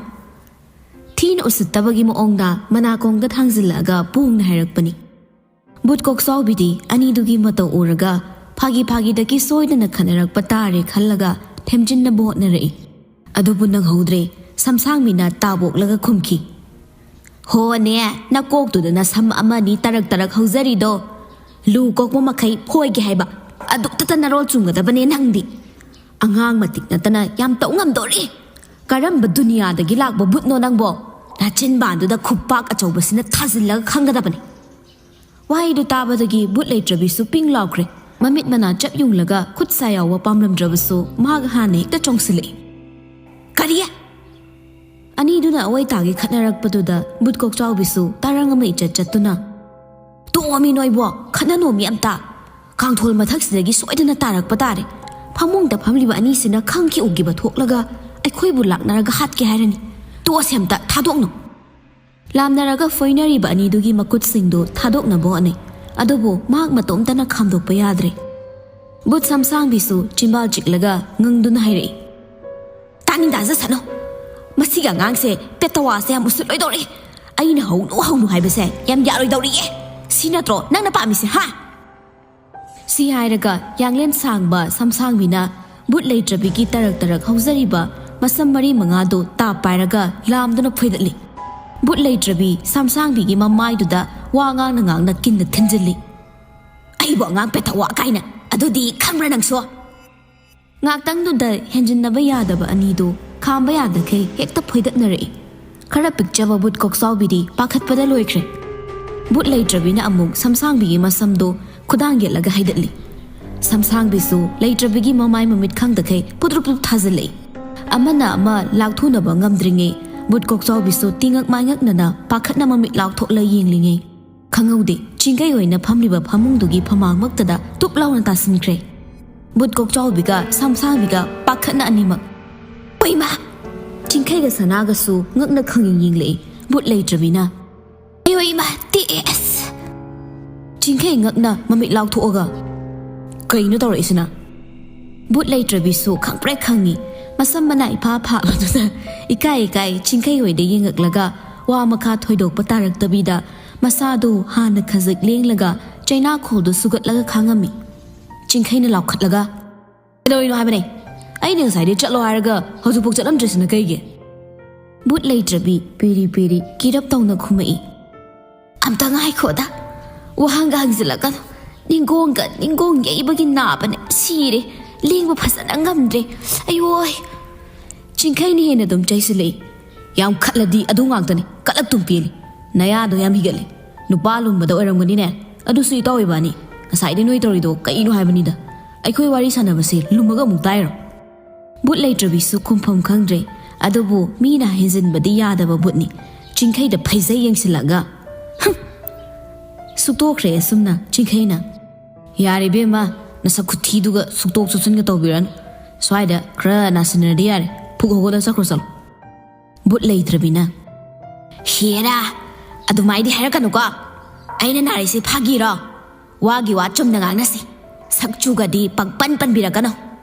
ꯊꯤꯅ ꯎꯁꯤꯠꯇꯕꯒꯤ ꯃꯑꯣꯡꯗ ꯃꯅꯥꯀꯣꯡꯗ ꯊꯥꯡꯖꯤꯜꯂꯛꯑꯒ ꯄꯣꯡꯅ ꯍꯥꯏꯔꯛꯄꯅꯤ꯫ ꯚꯨꯠ ꯀꯣꯛꯆꯥꯎꯕꯤꯗꯤ ꯑꯅꯤꯗꯨꯒꯤ ꯃꯇꯧ ꯎꯔꯒ ꯐꯥꯒꯤ ꯐꯥꯒꯤꯗꯒꯤ ꯁꯣꯏꯗꯅ ꯈꯠꯅꯔꯛꯄ ꯇꯥꯔꯦ ꯈꯜꯂꯒ ꯊꯦꯝꯖꯤꯟꯅꯕ ꯍꯣꯠꯅꯔꯛꯏ꯫ ꯑꯗꯨꯕꯨ ꯅꯪꯍꯧꯗ꯭ꯔꯦ꯫ ꯁꯝꯁꯥꯡꯕꯤꯅ ꯇꯥꯕꯣꯛꯂꯒ ꯈꯨꯝꯈꯤ, "ꯍꯣꯅꯦ, ꯅꯀꯣꯛꯇꯨꯗ ꯅꯁꯝ ꯑꯃꯅꯤ ꯇꯔꯛ ꯇꯔꯛ ꯍꯧꯖꯔꯤꯗꯣ꯫ ꯂꯨ ꯀꯣꯛꯄ ꯃꯈꯩ ꯐꯣꯏꯒꯦ ꯍꯥꯏꯕ꯫ ꯑꯗꯨꯛꯇꯇ ꯅꯔꯣꯜ ꯆꯨꯝꯒꯗꯕꯅꯦ ꯅꯪꯗꯤ꯫ ꯑꯉꯥꯡ ꯃꯇꯤꯛ ꯅꯠꯇꯅ ꯌꯥꯝ ꯇꯧ ꯉꯝꯗꯣꯔꯤ꯫ ꯀꯔꯝꯕ ꯗꯨꯅꯤꯌꯥꯗꯒꯤ ꯂꯥꯛꯄ ꯚꯨꯠꯅꯣ ꯅꯪꯕꯣ? ꯅꯆꯤꯟꯕꯥꯟꯗꯨꯗ ꯈꯨꯄꯥꯛ ꯑꯆꯧꯕꯁꯤꯅ ꯊꯥꯖꯤꯜꯂꯒ ꯈꯪꯒꯗꯕꯅꯤ꯫" ꯋꯥꯍꯩꯗꯨ ꯇꯥꯕꯗꯒꯤ ꯚꯨꯠ ꯂꯩꯇ꯭ꯔꯕꯤꯁꯨ ꯄꯤꯡ ꯂꯥꯎꯈ꯭ꯔꯦ꯫ ꯃꯃꯤꯠ ꯃꯅꯥ ꯆꯞ ꯌꯨꯡꯂꯒ ꯈꯨꯠ ꯁꯥ ꯌꯥꯎꯕ ꯄꯥꯝꯂꯝꯗ꯭ꯔꯕꯁꯨ ꯃꯍꯥꯛ ꯍꯥꯟꯅ ꯍꯦꯛꯇ ꯆꯣꯡꯁꯤꯜꯂꯛꯏ꯫ "ꯀꯔꯤ?" ꯑꯅꯤꯗꯨꯅ ꯑꯋꯥꯏ ꯇꯥꯒꯦ ꯈꯠꯅꯔꯛꯄꯗꯨꯗ ꯚꯨꯠ ꯀꯣꯛꯆꯥꯎꯕꯤꯁꯨ ꯇꯔꯪ ꯑꯃ ꯏꯆꯠ ꯆꯠꯇꯨꯅ, "ꯇꯣꯛꯑꯣꯃꯤ ꯅꯣꯏꯕꯣ, ꯈꯠꯅꯅꯣꯃꯤ ꯑꯝꯇ꯫ ꯀꯥꯡꯊꯣꯜ ꯃꯊꯛꯁꯤꯗꯒꯤ ꯁꯣꯏꯗꯅ ꯇꯥꯔꯛꯄ ꯇꯥꯔꯦ꯫ ꯐꯃꯨꯡꯗ ꯐꯝꯂꯤꯕ ꯑꯅꯤꯁꯤꯅ ꯈꯪꯈꯤ ꯎꯈꯤꯕ ꯊꯣꯛꯂꯒ ꯑꯩꯈꯣꯏꯕꯨ ꯂꯥꯛꯅꯔꯒ ꯍꯥꯠꯀꯦ ꯍꯥꯏꯔꯅꯤ꯫ ꯇꯣꯛꯑꯁꯦ ꯑꯝꯇ, ꯊꯥꯗꯣꯛꯅꯧ꯫" ꯂꯥꯝꯅꯔꯒ ꯐꯣꯏꯅꯔꯤꯕ ꯑꯅꯤꯗꯨꯒꯤ ꯃꯈꯨꯠꯁꯤꯡꯗꯨ ꯊꯥꯗꯣꯛꯅꯕ ꯍꯣꯠꯅꯩ꯫ ꯑꯗꯨꯕꯨ ꯃꯍꯥꯛ ꯃꯇꯣꯝꯇꯅ ꯈꯥꯝꯗꯣꯛꯄ ꯌꯥꯗ꯭ꯔꯦ꯫ ꯕꯨꯠ ꯁꯝꯁꯥꯡꯕꯤꯁꯨ ꯆꯤꯝꯕꯥꯜ ꯆꯤꯛꯂꯒ ꯉꯪꯗꯨꯅ ꯍꯥꯏꯔꯛꯏ, "ꯇꯥꯅꯤꯡ ꯇꯥꯖꯁꯅꯨ꯫ ꯃꯁꯤꯒꯤ ꯑꯉꯥꯡꯁꯦ ꯄꯦꯇꯋꯥꯁꯦ ꯌꯥꯝ ꯎꯁꯤꯠꯂꯣꯏꯗꯧꯔꯤ꯫ ꯑꯩꯅ ꯍꯧꯅꯨ ꯍꯧꯅꯨ ꯍꯥꯏꯕꯁꯦ ꯌꯥꯝ ꯌꯥꯔꯣꯏꯗꯧꯔꯤꯌꯦ꯫ ꯁꯤ ꯅꯠꯇ꯭ꯔꯣ ꯅꯪꯅ ꯄꯥꯝꯃꯤꯁꯦ, ꯍꯥ?" ꯁꯤ ꯍꯥꯏꯔꯒ ꯌꯥꯡꯂꯦꯟ ꯁꯥꯡꯕ ꯁꯝꯁꯥꯡꯕꯤꯅ ꯕꯨꯠ ꯂꯩꯇ꯭ꯔꯕꯤꯒꯤ ꯇꯔꯛ ꯇꯔꯛ ꯍꯧꯖꯔꯤꯕ ꯃꯁꯝ ꯃꯔꯤ ꯃꯉꯥꯗꯨ ꯇꯥꯞ ꯄꯥꯏꯔꯒ ꯂꯥꯝꯗꯨꯅ ꯐꯣꯏꯗꯠꯂꯤ꯫ ꯕꯨꯠ ꯂꯩꯇ꯭ꯔꯕꯤ ꯁꯝꯁꯥꯡꯕꯤꯒꯤ ꯃꯃꯥꯏꯗꯨꯗ ꯋꯥ ꯉꯥꯡꯅ ꯉꯥꯡꯅ ꯀꯤꯟꯅ ꯊꯤꯟꯖꯤꯜꯂꯤ꯫ "ꯑꯩꯕꯨ ꯑꯉꯥꯡ ꯄꯦꯊꯋꯥ ꯀꯥꯏꯅ ꯑꯗꯨꯗꯤ ꯈꯪꯕ꯭ꯔꯥ ꯅꯪꯁꯨ?" ꯉꯥꯛꯇꯪꯗꯨꯗ ꯍꯦꯟꯖꯤꯟꯅꯕ ꯌꯥꯗꯕ ꯑꯅꯤꯗꯨ ꯈꯥꯝꯕ ꯌꯥꯗꯈꯩ ꯍꯦꯛꯇ ꯐꯣꯏꯗꯠꯅꯔꯛꯏ꯫ ꯈꯔ ꯄꯤꯛꯆꯕ ꯕꯨꯠ ꯀꯣꯛꯆꯥꯎꯕꯤꯗꯤ ꯄꯥꯈꯠꯄꯗ ꯂꯣꯏꯈ꯭ꯔꯦ꯫ ꯕꯨꯠ ꯂꯩꯇ꯭ꯔꯕꯤꯅ ꯑꯃꯨꯛ ꯁꯝꯁꯥꯡꯕꯤꯒꯤ ꯃꯁꯝꯗꯨ ꯈꯨꯗꯥꯡ ꯌꯦꯠꯂꯒ ꯍꯩꯗꯠꯂꯤ꯫ ꯁꯝꯁꯥꯡꯕꯤꯁꯨ ꯂꯩꯇ꯭ꯔꯕꯤꯒꯤ ꯃꯃꯥꯏ ꯃꯃꯤꯠ ꯈꯪꯗꯈꯩ ꯄꯨꯗ꯭ꯔꯨꯞ ꯄꯨꯗ꯭ꯔꯨꯞ ꯊꯥꯖꯤꯜꯂꯛꯏ꯫ ꯑꯃꯅ ꯑꯃ ꯂꯥꯛꯊꯨꯅꯕ ꯉꯝꯗ꯭ꯔꯤꯉꯩ ꯕꯨꯠ ꯀꯣꯛꯆꯥꯎꯕꯤꯁꯨ ꯇꯤꯉꯛ ꯃꯥꯏꯉꯛꯅꯅ ꯄꯥꯈꯠꯅ ꯃꯃꯤꯠ ꯂꯥꯎꯊꯣꯛꯂ ꯌꯦꯡꯂꯤꯉꯩ ꯈꯪꯍꯧꯗꯦ, ꯆꯤꯡꯈꯩ ꯑꯣꯏꯅ ꯐꯝꯂꯤꯕ ꯐꯃꯨꯡꯗꯨꯒꯤ ꯐꯃꯥꯡꯃꯛꯇꯗ ꯇꯨꯞ ꯂꯥꯎꯅ ꯇꯥꯁꯤꯟꯈ꯭ꯔꯦ꯫ ꯕꯨꯠ ꯀꯣꯛꯆꯥꯎꯕꯤꯒ ꯁꯝꯁꯥꯡꯕꯤꯒ ꯄꯥꯈꯠꯅ ꯑꯅꯤꯃꯛ, "ꯑꯣꯏꯃꯥ!" ꯆꯤꯡꯈꯩꯒ ꯁꯅꯥꯒꯁꯨ ꯉꯛꯅ ꯈꯪꯌꯦꯡ ꯌꯦꯡꯂꯛꯏ꯫ ꯕꯨꯠ ꯂꯩꯇ꯭ꯔꯕꯤꯅ, "ꯑꯌꯣ ꯏꯃꯥ, ꯇꯦꯛꯑꯦ ꯑꯁ!" ꯆꯤꯡꯈꯩ ꯉꯛꯅ ꯃꯃꯤꯠ ꯂꯥꯎꯊꯣꯛꯑꯒ, "ꯀꯩꯅꯣ ꯇꯧꯔꯛꯏꯁꯤꯅ?" ꯕꯨꯠ ꯂꯩꯇ꯭ꯔꯕꯤꯁꯨ ꯈꯪꯄ꯭ꯔꯦꯛ ꯈꯪꯉꯤ꯫ ꯃꯁꯝ ꯃꯅꯥ ꯏꯐꯥ ꯐꯥꯕꯗꯨꯗ ꯏꯀꯥꯏ ꯏꯀꯥꯏ ꯆꯤꯡꯈꯩ ꯍꯣꯏꯗ ꯌꯦꯡꯉꯛꯂꯒ ꯋꯥ ꯃꯈꯥ ꯊꯣꯏꯗꯣꯛꯄ ꯇꯥꯔꯛꯇꯕꯤꯗ ꯃꯁꯥꯗꯨ ꯍꯥꯟꯅ ꯈꯖꯤꯛ ꯂꯦꯡꯂꯒ ꯆꯩꯅꯥꯈꯣꯜꯗꯨ ꯁꯨꯒꯠꯂꯒ ꯈꯥꯡꯉꯝꯃꯤ꯫ ꯆꯤꯡꯈꯩꯅ ꯂꯥꯎꯈꯠꯂꯒ, "ꯀꯩꯗꯧꯔꯤꯅꯣ ꯍꯥꯏꯕꯅꯦ? ꯑꯩꯅ ꯉꯁꯥꯏꯗꯩ ꯆꯠꯂꯣ ꯍꯥꯏꯔꯒ ꯍꯧꯖꯤꯛꯐꯥꯎ ꯆꯠꯂꯝꯗ꯭ꯔꯤꯁꯤꯅ ꯀꯩꯒꯤ?" ꯕꯨꯠ ꯂꯩꯇ꯭ꯔꯕꯤ ꯄꯤꯔꯤ ꯄꯤꯔꯤ ꯀꯤꯔꯞ ꯇꯧꯅ ꯈꯨꯝꯃꯛꯏ꯫ "ꯑꯝꯇ ꯉꯥꯏꯈꯣꯗ, ꯋꯥꯍꯪꯒ ꯍꯪꯖꯤꯜꯂꯛꯀꯅꯨ꯫ ꯅꯤꯡꯒꯣꯡꯒ ꯅꯤꯡꯒꯣꯡ ꯌꯩꯕꯒꯤ ꯅꯥꯕꯅ ꯁꯤꯔꯦ꯫ ꯂꯦꯡꯕ ꯐꯖꯅ ꯉꯝꯗ꯭ꯔꯦ꯫ ꯑꯌꯣꯏ!" ꯆꯤꯡꯈꯩꯅ ꯍꯦꯟꯅ ꯑꯗꯨꯝ ꯆꯩꯁꯤꯜꯂꯛꯏ꯫ "ꯌꯥꯝ ꯈꯠꯂꯗꯤ ꯑꯗꯨ ꯉꯥꯛꯇꯅꯤ, ꯀꯂꯛ ꯇꯨꯝ ꯄꯦꯜꯂꯤ꯫ ꯅꯌꯥꯗꯣ ꯌꯥꯝ ꯍꯤꯒꯠꯂꯦ꯫ ꯅꯨꯄꯥ ꯂꯨꯝꯕꯗ ꯑꯣꯏꯔꯝꯒꯅꯤꯅꯦ꯫ ꯑꯗꯨꯁꯨ ꯏꯇꯥꯎ ꯏꯕꯥꯅꯤ ꯉꯁꯥꯏꯗꯩ ꯅꯣꯏ ꯇꯧꯔꯤꯗꯣ ꯀꯩꯅꯣ ꯍꯥꯏꯕꯅꯤꯗ꯫ ꯑꯩꯈꯣꯏ ꯋꯥꯔꯤ ꯁꯥꯟꯅꯕꯁꯦ ꯂꯨꯝꯃꯒ ꯑꯃꯨꯛ ꯇꯥꯏꯔꯣ?" ꯕꯨꯠ ꯂꯩꯇ꯭ꯔꯕꯤꯁꯨ ꯈꯨꯝꯐꯝ ꯈꯪꯗ꯭ꯔꯦ꯫ ꯑꯗꯨꯕꯨ ꯃꯤꯅ ꯍꯦꯟꯖꯤꯟꯕꯗꯤ ꯌꯥꯗꯕ ꯕꯨꯠꯅꯤ꯫ ꯆꯤꯡꯈꯩꯗ ꯐꯩꯖꯩ ꯌꯦꯡꯁꯤꯜꯂꯒ, "ꯍꯨꯝ!" ꯁꯨꯛꯇꯣꯛꯈ꯭ꯔꯦ꯫ ꯑꯁꯨꯝꯅ ꯆꯤꯡꯈꯩꯅ, "ꯌꯥꯔꯦ ꯏꯕꯦꯝꯃ, ꯅꯁꯛ ꯈꯨꯊꯤꯗꯨꯒ ꯁꯨꯛꯇꯣꯛ ꯁꯨꯛꯆꯤꯟꯒ ꯇꯧꯕꯤꯔꯅꯨ꯫ ꯁ꯭ꯋꯥꯏꯗ ꯈꯔ ꯅꯥꯁꯤꯟꯅꯔꯗꯤ ꯌꯥꯔꯦ꯫ ꯐꯨꯛ ꯍꯧꯒꯠꯂ ꯆꯠꯈ꯭ꯔꯣ ꯆꯠꯂꯣ꯫" ꯕꯨꯠ ꯂꯩꯇ꯭ꯔꯕꯤꯅ, ꯍꯦꯔꯥ, ꯑꯗꯨꯃꯥꯏꯗꯤ ꯍꯥꯏꯔꯛꯀꯅꯨꯀꯣ꯫ ꯑꯩꯅ ꯅꯥꯔꯤꯁꯦ ꯐꯥꯒꯤꯔꯣ? ꯋꯥꯒꯤ ꯋꯥ ꯆꯨꯝꯅ ꯉꯥꯡꯅꯁꯤ꯫ ꯁꯛꯆꯨꯒꯗꯤ ꯄꯪꯄꯟ ꯄꯟꯕꯤꯔꯛꯀꯅꯨ꯫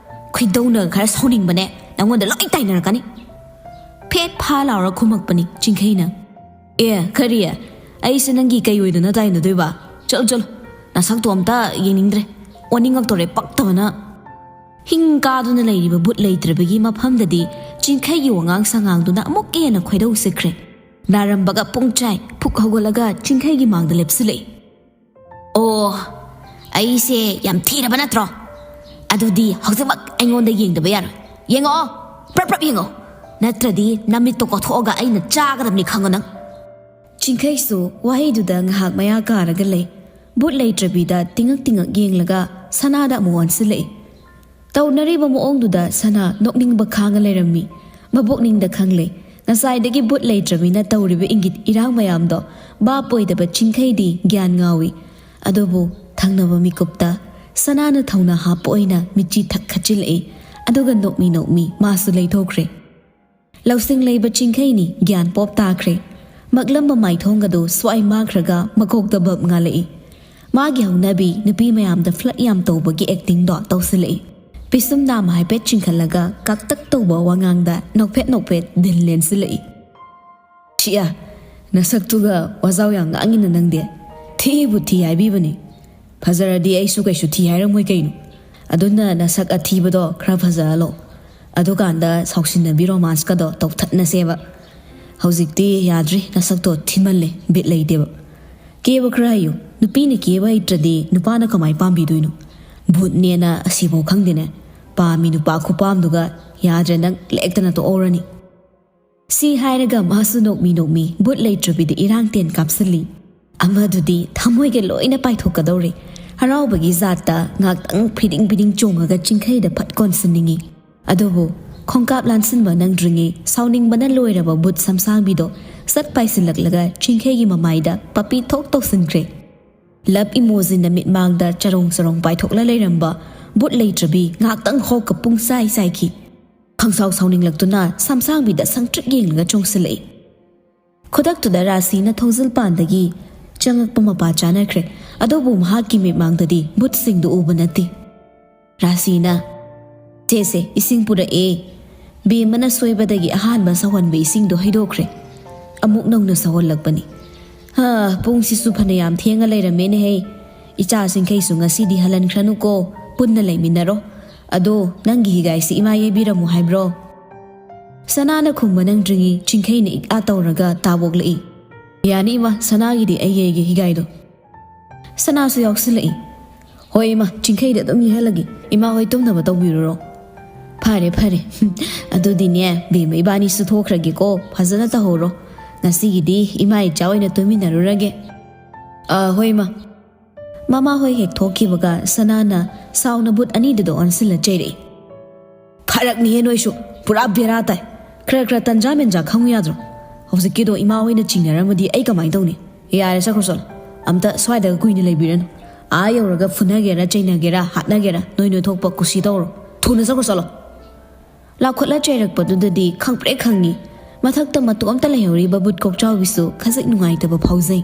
ꯈꯣꯏꯗꯧꯅꯒ ꯈꯔ ꯁꯥꯎꯅꯤꯡꯕꯅꯦ, ꯅꯪꯉꯣꯟꯗ ꯂꯣꯏ ꯇꯥꯏꯅꯔꯛꯀꯅꯤ꯫ ꯐꯦꯠ ꯐꯥ ꯂꯥꯎꯔ ꯈꯨꯝꯃꯛꯄꯅꯤ ꯆꯤꯡꯈꯩꯅ꯫ "ꯑꯦ, ꯀꯔꯤ? ꯑꯩꯁꯦ ꯅꯪꯒꯤ ꯀꯩ ꯑꯣꯏꯗꯅ ꯇꯥꯏꯅꯗꯣꯏꯕ? ꯆꯠꯂꯣ, ꯆꯠꯂꯣ, ꯅꯁꯛꯇꯣ ꯑꯝꯇ ꯌꯦꯡꯅꯤꯡꯗ꯭ꯔꯦ꯫ ꯑꯣꯅꯤꯡꯉꯛꯇꯣꯔꯦ ꯄꯛꯇꯕꯅ"꯫ ꯍꯤꯡ ꯀꯥꯗꯨꯅ ꯂꯩꯔꯤꯕ ꯕꯨꯠ ꯂꯩꯇ꯭ꯔꯕꯤꯒꯤ ꯃꯐꯝꯗꯗꯤ ꯆꯤꯡꯈꯩꯒꯤ ꯋꯥꯉꯥꯡ ꯁꯉꯥꯡꯗꯨꯅ ꯑꯃꯨꯛꯀ ꯍꯦꯟꯅ ꯈꯣꯏꯗꯧ ꯁꯤꯛꯈ꯭ꯔꯦ꯫ ꯅꯥꯔꯝꯕꯒ ꯄꯨꯡꯆꯥꯏ ꯐꯨꯛ ꯍꯧꯒꯠꯂꯒ ꯆꯤꯡꯈꯩꯒꯤ ꯃꯥꯡꯗ ꯂꯦꯞꯁꯤꯜꯂꯛꯏ꯫ "ꯑꯣ, ꯑꯩꯁꯦ ꯌꯥꯝ ꯊꯤꯔꯕ ꯅꯠꯇ꯭ꯔꯣ? ꯑꯗꯨꯗꯤ ꯍꯧꯖꯤꯛꯃꯛ ꯑꯩꯉꯣꯟꯗ ꯌꯦꯡꯗꯕ ꯌꯥꯔꯣꯏ꯫ ꯌꯦꯡꯉꯛꯑꯣ, ꯄ꯭ꯔꯞ ꯄ꯭ꯔꯞ ꯌꯦꯡꯉꯛꯑꯣ꯫ ꯅꯠꯇ꯭ꯔꯗꯤ ꯅꯃꯤꯠꯇꯣ ꯀꯣꯊꯣꯛꯑꯒ ꯑꯩꯅ ꯆꯥꯒꯗꯕꯅꯤ, ꯈꯪꯉꯣ ꯅꯪ"꯫ ꯆꯤꯡꯈꯩꯁꯨ ꯋꯥꯍꯩꯗꯨꯗ ꯉꯥꯏꯍꯥꯛ ꯃꯌꯥ ꯀꯥꯔꯒ ꯂꯩ꯫ ꯕꯨꯠ ꯂꯩꯇ꯭ꯔꯕꯤꯗ ꯇꯤꯡꯉꯛ ꯇꯤꯡꯉꯛ ꯌꯦꯡꯂꯒ ꯁꯅꯥꯗ ꯑꯃꯨꯛ ꯑꯣꯟꯁꯤꯜꯂꯛꯏ꯫ ꯇꯧꯅꯔꯤꯕ ꯃꯑꯣꯡꯗꯨꯗ ꯁꯅꯥ ꯅꯣꯛꯅꯤꯡꯕ ꯈꯥꯡꯉ ꯂꯩꯔꯝꯃꯤ꯫ ꯃꯕꯨꯛꯅꯤꯡꯗ ꯈꯪꯂꯦ, ꯉꯁꯥꯏꯗꯒꯤ ꯕꯨꯠ ꯂꯩꯇ꯭ꯔꯕꯤꯅ ꯇꯧꯔꯤꯕ ꯏꯪꯒꯤꯠ ꯏꯔꯥꯡ ꯃꯌꯥꯝꯗꯣ ꯚꯥꯞ ꯑꯣꯏꯗꯕ ꯆꯤꯡꯈꯩꯗꯤ ꯒ꯭ꯌꯥꯟ ꯉꯥꯎꯏ꯫ ꯑꯗꯨꯕꯨ ꯊꯪꯅꯕ ꯃꯤꯀꯨꯞꯇ ꯁꯅꯥꯅ ꯊꯧꯅꯥ ꯍꯥꯞꯄ ꯑꯣꯏꯅ ꯃꯤꯠꯆꯤ ꯊꯛ ꯈꯠꯆꯤꯜꯂꯛꯏ꯫ ꯑꯗꯨꯒ ꯅꯣꯛꯃꯤ ꯅꯣꯛꯃꯤ ꯃꯥꯁꯨ ꯂꯩꯊꯣꯛꯈ꯭ꯔꯦ꯫ ꯂꯧꯁꯤꯡ ꯂꯩꯕ ꯆꯤꯡꯈꯩꯅꯤ ꯒ꯭ꯌꯥꯟ ꯄꯣꯞ ꯇꯥꯈ꯭ꯔꯦ꯫ ꯃꯛꯂꯝꯕ ꯃꯥꯏꯊꯣꯡ ꯑꯗꯨ ꯁ꯭ꯋꯥꯏ ꯃꯥꯡꯈ꯭ꯔꯒ ꯃꯀꯣꯛꯇ ꯕꯞ ꯉꯥꯜꯂꯛꯏ꯫ ꯃꯥꯒꯤ ꯍꯧꯅꯕꯤ ꯅꯨꯄꯤ ꯃꯌꯥꯝꯗ ꯐ꯭ꯂꯠ ꯌꯥꯝ ꯇꯧꯕꯒꯤ ꯑꯦꯛꯇꯤꯡꯗꯣ ꯇꯧꯁꯤꯜꯂꯛꯏ꯫ ꯄꯤꯁꯨꯝ ꯅꯥꯝ ꯍꯥꯏꯐꯦꯠ ꯆꯤꯡꯈꯠꯂꯒ ꯀꯥꯛꯇꯛ ꯇꯧꯕ ꯋꯥꯉꯥꯡꯗ ꯅꯣꯛꯐꯦꯠ ꯅꯣꯛꯐꯦꯠ ꯗꯤꯜ ꯂꯦꯟꯁꯤꯜꯂꯛꯏ꯫ "ꯁꯤꯌꯥ, ꯅꯁꯛꯇꯨꯒ ꯋꯥꯖꯥꯎ ꯌꯥꯝ ꯉꯥꯡꯉꯤꯅ ꯅꯪꯗꯤ꯫ ꯊꯤꯕꯨ ꯊꯤ ꯍꯥꯏꯕꯤꯕꯅꯤ꯫ ꯐꯖꯔꯗꯤ ꯑꯩꯁꯨ ꯀꯩꯁꯨ ꯊꯤ ꯍꯥꯏꯔꯝꯃꯣꯏ ꯀꯩꯅꯣ꯫ ꯑꯗꯨꯅ ꯅꯁꯛ ꯑꯊꯤꯕꯗꯣ ꯈꯔ ꯐꯖꯍꯜꯂꯣ꯫ ꯑꯗꯨꯀꯥꯟꯗ ꯁꯥꯎꯁꯤꯟꯅꯕꯤ ꯔꯣꯃꯥꯟꯁꯀꯗꯣ ꯇꯧꯊꯠꯅꯁꯦꯕ꯫ ꯍꯧꯖꯤꯛꯇꯤ ꯌꯥꯗ꯭ꯔꯤ, ꯅꯁꯛꯇꯣ ꯊꯤꯃꯜꯂꯦ, ꯕꯤꯠ ꯂꯩꯇꯦꯕ꯫ ꯀꯦꯕ ꯈꯔ ꯍꯩꯌꯨ꯫ ꯅꯨꯄꯤꯅ ꯀꯦꯕ ꯍꯩꯇ꯭ꯔꯗꯤ ꯅꯨꯄꯥꯅ ꯀꯃꯥꯏ ꯄꯥꯝꯕꯤꯗꯣꯏꯅꯣ? ꯕꯨꯠꯅꯦꯅ ꯑꯁꯤꯐꯥꯎ ꯈꯪꯗꯦꯅꯦ꯫ ꯄꯥꯝꯃꯤ ꯅꯨꯄꯥ ꯈꯨꯄꯥꯝꯗꯨꯒ ꯌꯥꯗ꯭ꯔꯦ, ꯅꯪ ꯂꯦꯛꯇꯅ ꯇꯣꯛꯍꯧꯔꯅꯤ"꯫ ꯁꯤ ꯍꯥꯏꯔꯒ ꯃꯥꯁꯨ ꯅꯣꯛꯃꯤ ꯅꯣꯛꯃꯤ ꯕꯨꯠ ꯂꯩꯇ꯭ꯔꯕꯤꯗ ꯏꯔꯥꯡ ꯇꯦꯟ ꯀꯥꯞꯁꯤꯜꯂꯤ꯫ ꯑꯃꯗꯨꯗꯤ ꯊꯃꯣꯏꯒ ꯂꯣꯏꯅ ꯄꯥꯏꯊꯣꯛꯀꯗꯧꯔꯦ꯫ ꯍꯔꯥꯎꯕꯒꯤ ꯖꯥꯠꯇ ꯉꯥꯛꯇꯪ ꯐꯤꯗꯤꯡ ꯐꯤꯗꯤꯡ ꯆꯣꯡꯉꯒ ꯆꯤꯡꯈꯩꯗ ꯐꯠ ꯀꯣꯟꯁꯤꯟꯅꯤꯡꯉꯤ꯫ ꯑꯗꯨꯕꯨ ꯈꯣꯡꯀꯥꯞ ꯂꯥꯟꯁꯤꯟꯕ ꯅꯪꯗ꯭ꯔꯤꯉꯩ ꯁꯥꯎꯅꯤꯡꯕꯅ ꯂꯣꯏꯔꯕ ꯕꯨꯠ ꯁꯝꯁꯥꯡꯕꯤꯗꯣ ꯁꯠ ꯄꯥꯏꯁꯤꯜꯂꯛꯂꯒ ꯆꯤꯡꯈꯩꯒꯤ ꯃꯃꯥꯏꯗ ꯄꯥꯄꯤ ꯊꯣꯛ ꯇꯧꯁꯤꯟꯈ꯭ꯔꯦ꯫ ꯂꯞ ꯏꯃꯣꯖꯤꯅ ꯃꯤꯠꯃꯥꯡꯗ ꯆꯔꯣꯡ ꯆꯔꯣꯡ ꯄꯥꯏꯊꯣꯛꯂ ꯂꯩꯔꯝꯕ ꯕꯨꯠ ꯂꯩꯇ꯭ꯔꯕꯤ ꯉꯥꯛꯇꯪ ꯍꯣꯛꯀ ꯄꯨꯡ ꯆꯥꯏ ꯆꯥꯏꯈꯤ꯫ ꯈꯪꯁꯥꯎ ꯁꯥꯎꯅꯤꯡꯂꯛꯇꯨꯅ ꯁꯝꯁꯥꯡꯕꯤꯗ ꯁꯪꯇ꯭ꯔꯤꯛ ꯌꯦꯡꯂꯒ ꯆꯣꯡꯁꯤꯜꯂꯛꯏ꯫ ꯈꯨꯗꯛꯇꯨꯗ ꯔꯥꯁꯤꯅ ꯊꯣꯡꯖꯤꯜ ꯄꯥꯟꯗꯒꯤ ꯆꯪꯉꯛꯄ ꯃꯄꯥ ꯆꯥꯅꯈ꯭ꯔꯦ꯫ ꯑꯗꯨꯕꯨ ꯃꯍꯥꯛꯀꯤ ꯃꯤꯠꯃꯥꯡꯗꯗꯤ ꯚꯨꯠꯁꯤꯡꯗꯨ ꯎꯕ ꯅꯠꯇꯦ꯫ ꯔꯥꯁꯤꯅ, "ꯆꯦꯁꯦ, ꯏꯁꯤꯡ ꯄꯨꯔꯛꯑꯦ꯫ ꯕꯦꯝꯃꯅ ꯁꯣꯏꯕꯗꯒꯤ ꯑꯍꯥꯟꯕ ꯁꯧꯍꯟꯕ ꯏꯁꯤꯡꯗꯣ ꯍꯩꯗꯣꯛꯈ꯭ꯔꯦ꯫ ꯑꯃꯨꯛ ꯅꯧꯅ ꯁꯧꯍꯜꯂꯛꯄꯅꯤ꯫ ꯍꯥ, ꯄꯨꯡꯁꯤꯁꯨ ꯐꯅꯌꯥꯝ ꯊꯦꯡꯉ ꯂꯩꯔꯝꯃꯦꯅꯦꯍꯦ꯫ ꯏꯆꯥꯁꯤꯡꯈꯩꯁꯨ ꯉꯁꯤꯗꯤ ꯍꯜꯍꯟꯈ꯭ꯔꯅꯨꯀꯣ, ꯄꯨꯟꯅ ꯂꯩꯃꯤꯟꯅꯔꯣ꯫ ꯑꯗꯣ ꯅꯪꯒꯤ ꯍꯤꯒꯥꯏꯁꯤ ꯏꯃꯥ ꯌꯩꯕꯤꯔꯝꯃꯨ ꯍꯥꯏꯕ꯭ꯔꯣ?" ꯁꯅꯥꯅ ꯈꯨꯝꯕ ꯅꯪꯗ꯭ꯔꯤꯉꯩ ꯆꯤꯡꯈꯩꯅ ꯏꯛ ꯑꯥ ꯇꯧꯔꯒ ꯇꯥꯕꯣꯛꯂꯛꯏ꯫ "ꯌꯥꯅꯤ ꯏꯃꯥ, ꯁꯅꯥꯒꯤꯗꯤ ꯑꯩ ꯌꯩꯒꯦ ꯍꯤꯒꯥꯏꯗꯣ꯫" ꯁꯅꯥꯁꯨ ꯌꯥꯎꯁꯤꯜꯂꯛꯏ꯫ "ꯍꯣꯏ ꯏꯃꯥ, ꯆꯤꯡꯈꯩꯗ ꯑꯗꯨꯝ ꯌꯩꯍꯜꯂꯒꯦ꯫ ꯏꯃꯥ ꯍꯣꯏ ꯇꯨꯝꯅꯕ ꯇꯧꯕꯤꯔꯨꯔꯣ꯫" "ꯐꯔꯦ, ꯐꯔꯦ꯫ ꯑꯗꯨꯗꯤꯅꯦ, ꯕꯦꯝꯃ ꯏꯕꯥꯅꯤꯁꯨ ꯊꯣꯛꯈ꯭ꯔꯒꯦꯀꯣ꯫ ꯐꯖꯅ ꯇꯧꯍꯧꯔꯣ꯫ ꯉꯁꯤꯒꯤꯗꯤ ꯏꯃꯥ ꯏꯆꯥ ꯑꯣꯏꯅ ꯇꯨꯃꯤꯟꯅꯔꯨꯔꯒꯦ꯫" "ꯑꯥ, ꯍꯣꯏ ꯏꯃꯥ꯫" ꯃꯃꯥ ꯍꯣꯏ ꯍꯦꯛ ꯊꯣꯛꯈꯤꯕꯒ ꯁꯅꯥꯅ ꯁꯥꯎꯅ ꯚꯨꯠ ꯑꯅꯤꯗꯨꯗ ꯑꯣꯟꯁꯤꯜꯂ ꯆꯩꯔꯛꯏ꯫ "ꯐꯔꯛꯅꯤꯍꯦ ꯅꯣꯏꯁꯨ, ꯄꯨꯔꯥ ꯕꯦꯔꯥ ꯇꯥꯏ꯫ ꯈꯔ ꯈꯔ ꯇꯟꯖꯥ ꯃꯦꯟꯖꯥ ꯈꯪꯉꯨ ꯌꯥꯗ꯭ꯔꯣ? ꯍꯧꯖꯤꯛꯀꯤꯗꯣ ꯏꯃꯥ ꯍꯣꯏꯅ ꯆꯤꯡꯅꯔꯝꯃꯗꯤ ꯑꯩ ꯀꯃꯥꯏꯅ ꯇꯧꯅꯤ? ꯌꯥꯔꯦ, ꯆꯠꯈ꯭ꯔꯣ ꯆꯠꯂꯣ꯫ ꯑꯝꯇ ꯁ꯭ꯋꯥꯏꯗꯒ ꯀꯨꯏꯅ ꯂꯩꯕꯤꯔꯅꯨ꯫ ꯑꯥ ꯌꯧꯔꯒ ꯐꯨꯅꯒꯦꯔꯥ, ꯆꯩꯅꯒꯦꯔꯥ, ꯍꯥꯠꯅꯒꯦꯔꯥ, ꯅꯣꯏ ꯅꯣꯏ ꯊꯣꯛꯄ ꯀꯨꯁꯤ ꯇꯧꯔꯣ꯫ ꯊꯨꯅ ꯆꯠꯈ꯭ꯔꯣ ꯆꯠꯂꯣ꯫ ꯂꯥꯎꯈꯠꯂ ꯆꯩꯔꯛꯄꯗꯨꯗꯗꯤ ꯈꯪꯄ꯭ꯔꯦꯛ ꯈꯪꯉꯤ꯫ ꯃꯊꯛꯇ ꯃꯇꯣꯝꯇ ꯂꯩꯍꯧꯔꯤꯕ ꯕꯨꯠ ꯀꯣꯛꯆꯥꯎꯕꯤꯁꯨ ꯈꯖꯤꯛ ꯅꯨꯡꯉꯥꯏꯇꯕ ꯐꯥꯎꯖꯩ꯫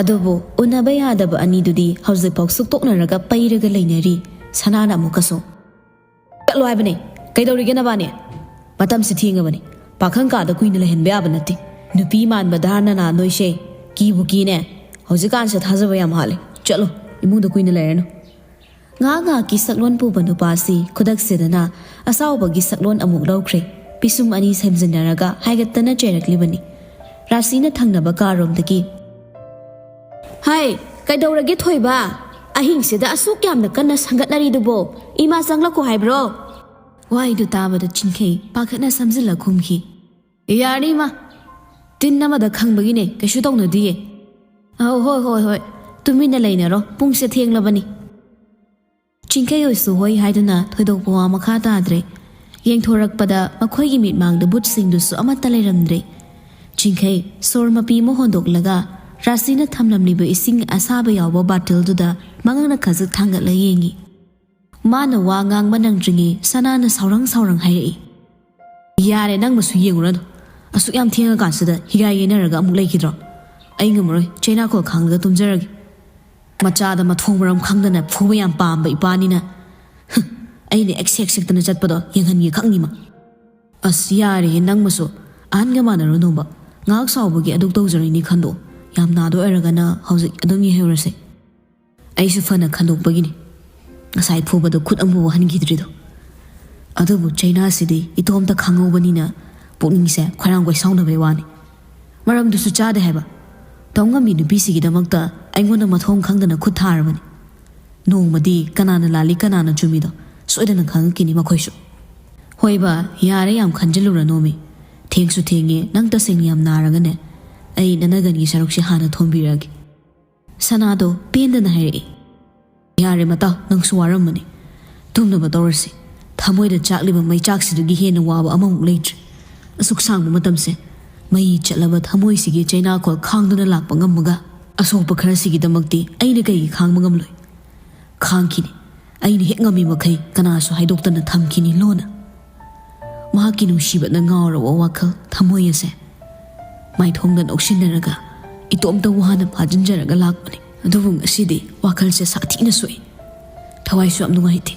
ꯑꯗꯨꯕꯨ ꯎꯅꯕ ꯌꯥꯗꯕ ꯑꯅꯤꯗꯨꯗꯤ ꯍꯧꯖꯤꯛꯐꯥꯎ ꯁꯨꯛꯇꯣꯛꯅꯔꯒ ꯄꯩꯔꯒ ꯂꯩꯅꯔꯤ꯫ ꯁꯅꯥꯅ ꯑꯃꯨꯛꯀꯁꯨ, "ꯆꯠꯂꯣ ꯍꯥꯏꯕꯅꯦ꯫ ꯀꯩꯗꯧꯔꯤꯒꯦ ꯅꯕꯥꯅꯤ? ꯃꯇꯝꯁꯤ ꯊꯦꯡꯉꯕꯅꯤ꯫ ꯄꯥꯈꯪ ꯀꯥꯗ ꯀꯨꯏꯅ ꯂꯩꯍꯟꯕ ꯌꯥꯕ ꯅꯠꯇꯦ꯫ ꯅꯨꯄꯤ ꯃꯥꯟꯕ ꯙꯥꯔꯅꯅꯥ ꯅꯣꯏꯁꯦ꯫ ꯀꯤꯕꯨ ꯀꯤꯅꯦ꯫ ꯍꯧꯖꯤꯛꯀꯥꯟꯁꯦ ꯊꯥꯖꯕ ꯌꯥꯝ ꯍꯥꯠꯂꯦ꯫ ꯆꯠꯂꯣ, ꯏꯃꯨꯡꯗ ꯀꯨꯏꯅ ꯂꯩꯔꯅꯨ꯫" ꯉꯥꯏꯍꯥꯛ ꯉꯥꯏꯍꯥꯛꯀꯤ ꯁꯛꯂꯣꯟ ꯄꯨꯕ ꯅꯨꯄꯥꯁꯤ ꯈꯨꯗꯛꯁꯤꯗꯅ ꯑꯁꯥꯎꯕꯒꯤ ꯁꯛꯂꯣꯟ ꯑꯃꯨꯛ ꯂꯧꯈ꯭ꯔꯦ꯫ ꯄꯤꯁꯨꯝ ꯑꯅꯤ ꯁꯦꯝꯖꯤꯟꯅꯔꯒ ꯍꯥꯏꯒꯠꯇꯅ ꯆꯩꯔꯛꯂꯤꯕꯅꯤ꯫ ꯔꯥꯁꯤꯅ ꯊꯪꯅꯕ ꯀꯥꯔꯣꯝꯗꯒꯤ, "ꯍꯥꯏ, ꯀꯩꯗꯧꯔꯒꯦ ꯊꯣꯏꯕ? ꯑꯍꯤꯡꯁꯤꯗ ꯑꯁꯨꯛ ꯌꯥꯝꯅ ꯀꯟꯅ ꯁꯪꯒꯠꯅꯔꯤꯗꯨꯕꯣ? ꯏꯃꯥ ꯆꯪꯂꯛꯈꯣ ꯍꯥꯏꯕ꯭ꯔꯣ?" ꯋꯥꯍꯩꯗꯨ ꯇꯥꯕꯗ ꯆꯤꯡꯈꯩ ꯄꯥꯈꯠꯅ ꯁꯝꯖꯤꯜꯂ ꯈꯨꯝꯈꯤ, "ꯌꯥꯔꯅꯤ ꯏꯃꯥ, ꯇꯤꯟ ꯑꯃꯗ ꯈꯪꯕꯒꯤꯅꯦ, ꯀꯩꯁꯨ ꯇꯧꯅꯗꯤꯌꯦ꯫" "ꯑꯧ, ꯍꯣꯏ, ꯍꯣꯏ, ꯍꯣꯏ, ꯇꯨꯃꯤꯟꯅ ꯂꯩꯅꯔꯣ, ꯄꯨꯡꯁꯦ ꯊꯦꯡꯂꯕꯅꯤ꯫" ꯆꯤꯡꯈꯩ ꯍꯣꯏꯁꯨ ꯍꯣꯏ ꯍꯥꯏꯗꯨꯅ ꯊꯣꯏꯗꯣꯛꯄ ꯋꯥ ꯃꯈꯥ ꯇꯥꯗ꯭ꯔꯦ꯫ ꯌꯦꯡꯊꯣꯔꯛꯄꯗ ꯃꯈꯣꯏꯒꯤ ꯃꯤꯠꯃꯥꯡꯗ ꯕꯨꯠꯁꯤꯡꯗꯨꯁꯨ ꯑꯃꯠꯇ ꯂꯩꯔꯝꯗ꯭ꯔꯦ꯫ ꯆꯤꯡꯈꯩ ꯁꯣꯔ ꯃꯄꯤ ꯑꯃ ꯍꯣꯟꯗꯣꯛꯂꯒ ꯔꯥꯁꯤꯅ ꯊꯝꯂꯝꯂꯤꯕ ꯏꯁꯤꯡ ꯑꯁꯥꯕ ꯌꯥꯎꯕ ꯕꯥꯇꯤꯜꯗꯨꯗ ꯃꯉꯛꯅ ꯈꯖꯤꯛ ꯊꯥꯡꯒꯠꯂ ꯌꯦꯡꯉꯤ꯫ ꯃꯥꯅ ꯋꯥ ꯉꯥꯡꯕ ꯅꯪꯗ꯭ꯔꯤꯉꯩ ꯁꯅꯥꯅ ꯁꯥꯎꯔꯪ ꯁꯥꯎꯔꯪ ꯍꯥꯏꯔꯛꯏ, "ꯌꯥꯔꯦ, ꯅꯪ ꯃꯁꯨ ꯌꯦꯡꯉꯨꯔꯅꯨ꯫ ꯑꯁꯨꯛ ꯌꯥꯝ ꯊꯦꯡꯉꯀꯥꯟꯁꯤꯗ ꯍꯤꯒꯥꯏ ꯌꯩꯅꯔꯒ ꯑꯃꯨꯛ ꯂꯩꯈꯤꯗ꯭ꯔꯣ? ꯑꯩ ꯉꯝꯃꯔꯣꯏ, ꯆꯩꯅꯥꯈꯣꯜ ꯈꯥꯡꯂꯒ ꯇꯨꯝꯖꯔꯒꯦ꯫ ꯃꯆꯥꯗ ꯃꯊꯣꯡ ꯃꯔꯝ ꯈꯪꯗꯅ ꯐꯨꯕ ꯌꯥꯝ ꯄꯥꯝꯕ ꯏꯄꯥꯅꯤꯅ, ꯍꯨꯝ, ꯑꯩꯅ ꯑꯦꯛꯁꯦꯛ ꯁꯦꯛꯇꯅ ꯆꯠꯄꯗꯣ ꯌꯦꯡꯍꯟꯒꯦ ꯈꯛꯅꯤꯃ꯫ ꯑꯁ, ꯌꯥꯔꯦꯍꯦ, ꯅꯪꯃꯁꯨ ꯑꯍꯟꯒ ꯃꯥꯟꯅꯔꯨꯅꯣꯕ꯫ ꯉꯥꯏꯍꯥꯛ ꯁꯥꯎꯕꯒꯤ ꯑꯗꯨꯛ ꯇꯧꯖꯔꯤꯅꯤ ꯈꯟꯗꯣꯛꯑꯣ꯫ ꯌꯥꯝ ꯅꯥꯗꯣꯏ ꯑꯣꯏꯔꯒꯅ ꯍꯧꯖꯤꯛ ꯑꯗꯨꯝ ꯌꯩꯍꯧꯔꯁꯦ꯫ ꯑꯩꯁꯨ ꯐꯅ ꯈꯟꯗꯣꯛꯄꯒꯤꯅꯤ ꯉꯁꯥꯏ ꯐꯨꯕꯗꯣ ꯈꯨꯠ ꯑꯃꯐꯥꯎ ꯍꯟꯈꯤꯗ꯭ꯔꯤꯗꯣ꯫ ꯑꯗꯨꯕꯨ ꯆꯩꯅꯥꯁꯤꯗꯤ ꯏꯇꯣꯝꯇ ꯈꯪꯍꯧꯕꯅꯤꯅ ꯄꯨꯛꯅꯤꯡꯁꯦ ꯈꯣꯏꯔꯥꯡ ꯀꯣꯏꯁꯥꯎꯅꯕꯩ ꯋꯥꯅꯤ꯫ ꯃꯔꯝꯗꯨꯁꯨ ꯆꯥꯗꯦ ꯍꯥꯏꯕ꯫ ꯇꯧ ꯉꯝꯕꯤ ꯅꯨꯄꯤꯁꯤꯒꯤꯗꯃꯛꯇ ꯑꯩꯉꯣꯟꯗ ꯃꯊꯣꯡ ꯈꯪꯗꯅ ꯈꯨꯠ ꯊꯥꯔꯕꯅꯤ꯫ ꯅꯣꯡꯃꯗꯤ ꯀꯅꯥꯅ ꯂꯥꯜꯂꯤ ꯀꯅꯥꯅ ꯆꯨꯝꯃꯤꯗꯣ ꯁꯣꯏꯗꯅ ꯈꯪꯉꯛꯈꯤꯅꯤ ꯃꯈꯣꯏꯁꯨ꯫ ꯍꯣꯏꯕ, ꯌꯥꯔꯦ, ꯌꯥꯝ ꯈꯟꯖꯤꯜꯂꯨꯔꯅꯣꯃꯤ꯫ ꯊꯦꯡꯁꯨ ꯊꯦꯡꯉꯦ, ꯅꯪ ꯇꯁꯦꯡꯅ ꯌꯥꯝ ꯅꯥꯔꯒꯅꯦ, ꯑꯩ ꯅꯅꯒꯟꯒꯤ ꯁꯔꯨꯛꯁꯦ ꯍꯥꯟꯅ ꯊꯣꯝꯕꯤꯔꯛꯑꯒꯦ꯫ ꯁꯅꯥꯗꯣ ꯄꯦꯟꯗꯅ ꯍꯥꯏꯔꯛꯏ꯫ ꯌꯥꯔꯦ ꯃꯇꯥꯎ, ꯅꯪꯁꯨ ꯋꯥꯔꯝꯃꯅꯤ꯫ ꯇꯨꯝꯅꯕ ꯇꯧꯔꯁꯤ꯫ ꯊꯃꯣꯏꯗ ꯆꯥꯛꯂꯤꯕ ꯃꯩꯆꯥꯛꯁꯤꯗꯒꯤ ꯍꯦꯟꯅ ꯋꯥꯕ ꯑꯃꯃꯨꯛ ꯂꯩꯇ꯭ꯔꯦ꯫ ꯑꯁꯨꯛ ꯁꯥꯡꯕ ꯃꯇꯝꯁꯦ ꯃꯩ ꯆꯠꯂꯕ ꯊꯃꯣꯏꯁꯤꯒꯤ ꯆꯩꯅꯥꯈꯣꯜ ꯈꯥꯡꯗꯨꯅ ꯂꯥꯛꯄ ꯉꯝꯃꯒ, ꯑꯁꯣꯛꯄ ꯈꯔꯁꯤꯒꯤꯗꯃꯛꯇꯤ ꯑꯩꯅ ꯀꯩꯒꯤ ꯈꯥꯡꯕ ꯉꯝꯂꯣꯏ? ꯈꯥꯡꯈꯤꯅꯤ꯫ ꯑꯩꯅ ꯍꯦꯛ ꯉꯝꯃꯤ ꯃꯈꯩ ꯀꯅꯥꯁꯨ ꯍꯥꯏꯗꯣꯛꯇꯅ ꯊꯝꯈꯤꯅꯤ ꯂꯣꯟꯅ꯫ ꯃꯍꯥꯛꯀꯤ ꯅꯨꯡꯁꯤꯕꯅ ꯉꯥꯎꯔꯕ ꯋꯥꯈꯜ ꯊꯃꯣꯏ ꯑꯁꯦ ꯃꯥꯏꯊꯣꯡꯗ ꯅꯣꯛꯁꯤꯟꯅꯔꯒ ꯏꯇꯣꯝꯇ ꯋꯥꯅ ꯐꯥꯖꯤꯟꯖꯔꯒ ꯂꯥꯛꯄꯅꯤ꯫ ꯑꯗꯨꯕꯨ ꯉꯁꯤꯗꯤ ꯋꯥꯈꯜꯁꯦ ꯁꯥꯊꯤꯅ ꯁꯣꯛꯏ꯫ ꯊꯋꯥꯏꯁꯨ ꯌꯥꯝ ꯅꯨꯡꯉꯥꯏꯇꯦ꯫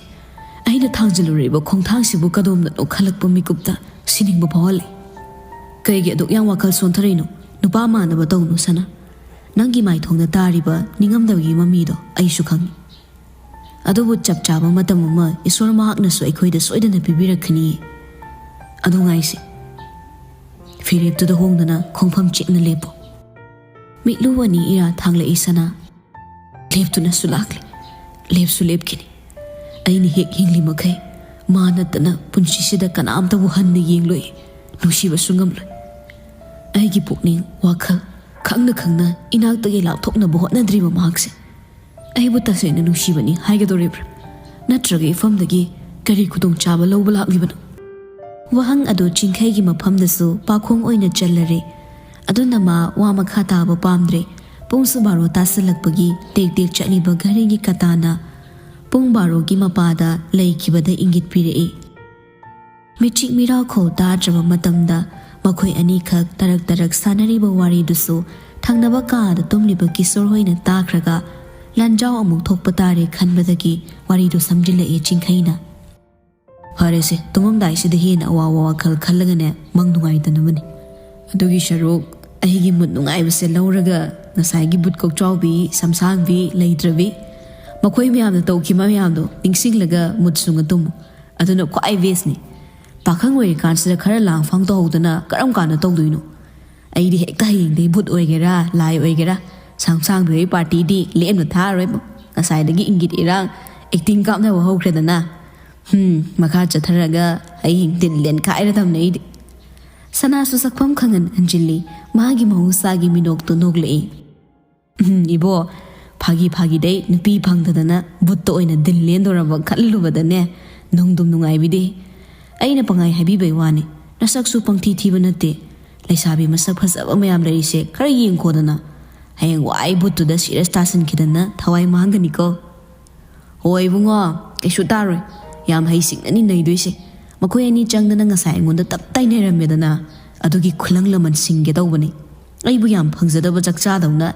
ꯑꯩꯅ ꯊꯥꯡꯖꯤꯜꯂꯨꯔꯤꯕ ꯈꯣꯡꯊꯥꯡꯁꯤꯕꯨ ꯀꯗꯣꯝꯗꯅꯣ ꯈꯜꯂꯛꯄ ꯃꯤꯀꯨꯞꯇ ꯁꯤꯅꯤꯡꯕ ꯐꯥꯎꯍꯜꯂꯤ꯫ ꯀꯩꯒꯤ ꯑꯗꯨꯛ ꯌꯥꯝ ꯋꯥꯈꯜ ꯁꯣꯟꯊꯔꯤꯅꯣ? ꯅꯨꯄꯥ ꯃꯥꯟꯅꯕ ꯇꯧꯅꯨ ꯁꯅꯥ꯫ ꯅꯪꯒꯤ ꯃꯥꯏꯊꯣꯡꯗ ꯇꯥꯔꯤꯕ ꯅꯤꯡꯉꯝꯗꯕꯒꯤ ꯃꯃꯤꯗꯣ ꯑꯩꯁꯨ ꯈꯪꯏ꯫ ꯑꯗꯨꯕꯨ ꯆꯞ ꯆꯥꯕ ꯃꯇꯝ ꯑꯃ ꯏꯁꯣꯔ ꯃꯍꯥꯛꯅꯁꯨ ꯑꯩꯈꯣꯏꯗ ꯁꯣꯏꯗꯅ ꯄꯤꯕꯤꯔꯛꯀꯅꯤ꯫ ꯑꯗꯨ ꯉꯥꯏꯁꯤ꯫ ꯐꯤꯔꯦꯞꯇꯨꯗ ꯍꯣꯡꯗꯨꯅ ꯈꯣꯡꯐꯝ ꯆꯦꯠꯅ ꯂꯦꯞꯄꯨ꯫ ꯃꯤꯠꯂꯨ ꯑꯅꯤ ꯏꯔꯥ ꯊꯥꯡꯂꯛꯏ ꯁꯅꯥ꯫ ꯂꯦꯞꯇꯨꯅꯁꯨ ꯂꯥꯛꯂꯤ꯫ ꯂꯦꯞꯁꯨ ꯂꯦꯞꯈꯤꯅꯤ꯫ ꯑꯩꯅ ꯍꯦꯛ ꯍꯤꯡꯂꯤ ꯃꯈꯩ ꯃꯥ ꯅꯠꯇꯅ ꯄꯨꯟꯁꯤꯁꯤꯗ ꯀꯅꯥꯝꯇꯕꯨ ꯍꯟꯅ ꯌꯦꯡꯂꯣꯏ, ꯅꯨꯡꯁꯤꯕꯁꯨ ꯉꯝꯂꯣꯏ꯫ ꯑꯩꯒꯤ ꯄꯨꯛꯅꯤꯡ, ꯋꯥꯈꯜ ꯈꯪꯅ ꯈꯪꯅ ꯏꯅꯥꯛꯇꯒꯤ ꯂꯥꯞꯊꯣꯛꯅꯕ ꯍꯣꯠꯅꯗ꯭ꯔꯤꯕ ꯃꯍꯥꯛꯁꯦ ꯑꯩꯕꯨ ꯇꯁꯦꯡꯅ ꯅꯨꯡꯁꯤꯕꯅꯤ ꯍꯥꯏꯒꯗꯧꯔꯤꯕ꯭ꯔꯥ? ꯅꯠꯇ꯭ꯔꯒ ꯏꯐꯝꯗꯒꯤ ꯀꯔꯤ ꯈꯨꯗꯣꯡꯆꯥꯕ ꯂꯧꯕ ꯂꯥꯛꯂꯤꯕꯅꯣ? ꯋꯥꯍꯪ ꯑꯗꯨ ꯆꯤꯡꯈꯩꯒꯤ ꯃꯐꯝꯗꯁꯨ ꯄꯥꯈꯣꯡ ꯑꯣꯏꯅ ꯆꯜꯂꯔꯦ꯫ ꯑꯗꯨꯅ ꯃꯥ ꯋꯥ ꯃꯈꯥ ꯇꯥꯕ ꯄꯥꯝꯗ꯭ꯔꯦ꯫ ꯄꯨꯡꯁꯨ ꯕꯥꯔꯣ ꯇꯥꯁꯤꯜꯂꯛꯄꯒꯤ ꯇꯦꯛ ꯇꯦꯛ ꯆꯠꯂꯤꯕ ꯘꯔꯤꯒꯤ ꯀꯇꯥꯅ ꯄꯨꯡ ꯕꯥꯔꯣꯒꯤ ꯃꯄꯥꯗ ꯂꯩꯈꯤꯕꯗ ꯏꯪꯒꯤꯠ ꯄꯤꯔꯛꯏ꯫ ꯃꯤꯆꯤꯛ ꯃꯤꯔꯥꯎꯈꯣꯜ ꯇꯥꯗ꯭ꯔꯕ ꯃꯇꯝꯗ ꯃꯈꯣꯏ ꯑꯅꯤꯈꯛ ꯇꯔꯛ ꯇꯔꯛ ꯁꯥꯟꯅꯔꯤꯕ ꯋꯥꯔꯤꯗꯨꯁꯨ ꯊꯪꯅꯕ ꯀꯥꯗ ꯇꯨꯝꯂꯤꯕ ꯀꯤꯁꯣꯔ ꯍꯣꯏꯅ ꯇꯥꯈ꯭ꯔꯒ ꯂꯥꯟꯖꯥꯎ ꯑꯃꯨꯛ ꯊꯣꯛꯄ ꯇꯥꯔꯦ ꯈꯟꯕꯗꯒꯤ ꯋꯥꯔꯤꯗꯨ ꯁꯝꯖꯤꯜꯂꯛꯑꯦ ꯆꯤꯡꯈꯩꯅ꯫ "ꯐꯔꯦꯁꯦ, ꯇꯨꯝꯃꯝꯗꯥꯏꯁꯤꯗ ꯍꯦꯟꯅ ꯑꯋꯥꯕ ꯋꯥꯈꯜ ꯈꯜꯂꯒꯅꯦ ꯃꯪ ꯅꯨꯡꯉꯥꯏꯇꯅꯕꯅꯤ꯫ ꯑꯗꯨꯒꯤ ꯁꯔꯨꯛ ꯑꯩꯒꯤ ꯃꯨꯠ ꯅꯨꯡꯉꯥꯏꯕꯁꯦ ꯂꯧꯔꯒ ꯉꯁꯥꯏꯒꯤ ꯕꯨꯠ ꯀꯣꯛꯆꯥꯎꯕꯤ, ꯁꯝꯁꯥꯡꯕꯤ, ꯂꯩꯇ꯭ꯔꯕꯤ, ꯃꯈꯣꯏ ꯃꯌꯥꯝꯅ ꯇꯧꯈꯤꯕ ꯃꯌꯥꯝꯗꯣ ꯅꯤꯡꯁꯤꯡꯂꯒ ꯃꯨꯠ ꯁꯨꯡꯉ ꯇꯨꯝꯃꯨ꯫ ꯑꯗꯨꯅ ꯈ꯭ꯋꯥꯏ ꯕꯦꯁꯅꯤ꯫ ꯄꯥꯈꯪ ꯑꯣꯏꯔꯤꯀꯥꯟꯁꯤꯗ ꯈꯔ ꯂꯥꯡ ꯐꯥꯡ ꯇꯧꯍꯧꯗꯅ ꯀꯔꯝ ꯀꯥꯟꯗ ꯇꯧꯗꯣꯏꯅꯣ? ꯑꯩꯗꯤ ꯍꯦꯛꯇ ꯍꯌꯦꯡꯗꯩ ꯕꯨꯠ ꯑꯣꯏꯒꯦꯔꯥ, ꯂꯥꯏ ꯑꯣꯏꯒꯦꯔꯥ, ꯁꯥꯡꯁꯥꯡꯕꯤ ꯍꯣꯏ ꯄꯥꯔꯇꯤꯗꯤ ꯂꯦꯝꯅ ꯊꯥꯔꯔꯣꯏꯕꯣ꯫ ꯉꯁꯥꯏꯗꯒꯤ ꯏꯪꯒꯤꯠ ꯏꯔꯥꯡ, ꯑꯦꯛꯇꯤꯡ ꯀꯥꯞꯅꯕ ꯍꯧꯈ꯭ꯔꯦꯗꯅ꯫ ꯍꯨꯝ, ꯃꯈꯥ ꯆꯠꯊꯔꯒ ꯍꯌꯦꯡ ꯇꯤꯟ ꯂꯦꯟꯈꯥꯏꯔꯗꯕꯅꯦ ꯑꯩꯗꯤ"꯫ ꯁꯅꯥꯁꯨ ꯁꯛꯐꯝ ꯈꯪꯍꯟ ꯍꯟꯖꯤꯜꯂꯤ꯫ ꯃꯥꯒꯤ ꯃꯍꯧꯁꯥꯒꯤ ꯃꯤꯅꯣꯛꯇꯨ ꯅꯣꯛꯂꯛꯏ꯫ "ꯎꯝ, ꯏꯕꯣ, ꯐꯥꯒꯤ ꯐꯥꯒꯤꯗꯩ ꯅꯨꯄꯤ ꯐꯪꯗꯗꯅ ꯕꯨꯠꯇ ꯑꯣꯏꯅ ꯗꯤꯜ ꯂꯦꯟꯗꯣꯔꯕ ꯈꯜꯂꯨꯕꯗꯅꯦ ꯅꯨꯡꯗꯨꯝ ꯅꯨꯡꯉꯥꯏꯕꯤꯗꯦ꯫ ꯑꯩꯅ ꯄꯪꯍꯥꯏ ꯍꯥꯏꯕꯤꯕꯩ ꯋꯥꯅꯤ꯫ ꯅꯁꯛꯁꯨ ꯄꯪꯊꯤ ꯊꯤꯕ ꯅꯠꯇꯦ꯫ ꯂꯩꯁꯥꯕꯤ ꯃꯁꯛ ꯐꯖꯕ ꯃꯌꯥꯝ ꯂꯩꯔꯤꯁꯦ ꯈꯔ ꯌꯦꯡꯈꯣꯗꯅ꯫ ꯍꯌꯦꯡ ꯋꯥꯏ ꯕꯨꯠꯇꯨꯗ ꯁꯤꯔꯁ ꯇꯥꯁꯤꯟꯈꯤꯗꯅ ꯊꯋꯥꯏ ꯃꯥꯡꯒꯅꯤꯀꯣ"꯫ "ꯍꯣꯏ ꯏꯕꯨꯡꯉꯣ, ꯀꯩꯁꯨ ꯇꯥꯔꯣꯏ꯫ ꯌꯥꯝ ꯍꯩꯁꯤꯡꯅꯅꯤ ꯅꯩꯗꯣꯏꯁꯦ꯫ ꯃꯈꯣꯏ ꯑꯅꯤ ꯆꯪꯗꯅ ꯉꯁꯥꯏ ꯑꯩꯉꯣꯟꯗ ꯇꯞ ꯇꯥꯏꯅꯔꯝꯃꯦꯗꯅ꯫ ꯑꯗꯨꯒꯤ ꯈꯨꯂꯪ ꯂꯃꯟ ꯁꯤꯡꯒꯦ ꯇꯧꯕꯅꯤ꯫ ꯑꯩꯕꯨ ꯌꯥꯝ ꯐꯪꯖꯗꯕ ꯆꯥꯛꯆꯥꯗꯧꯅ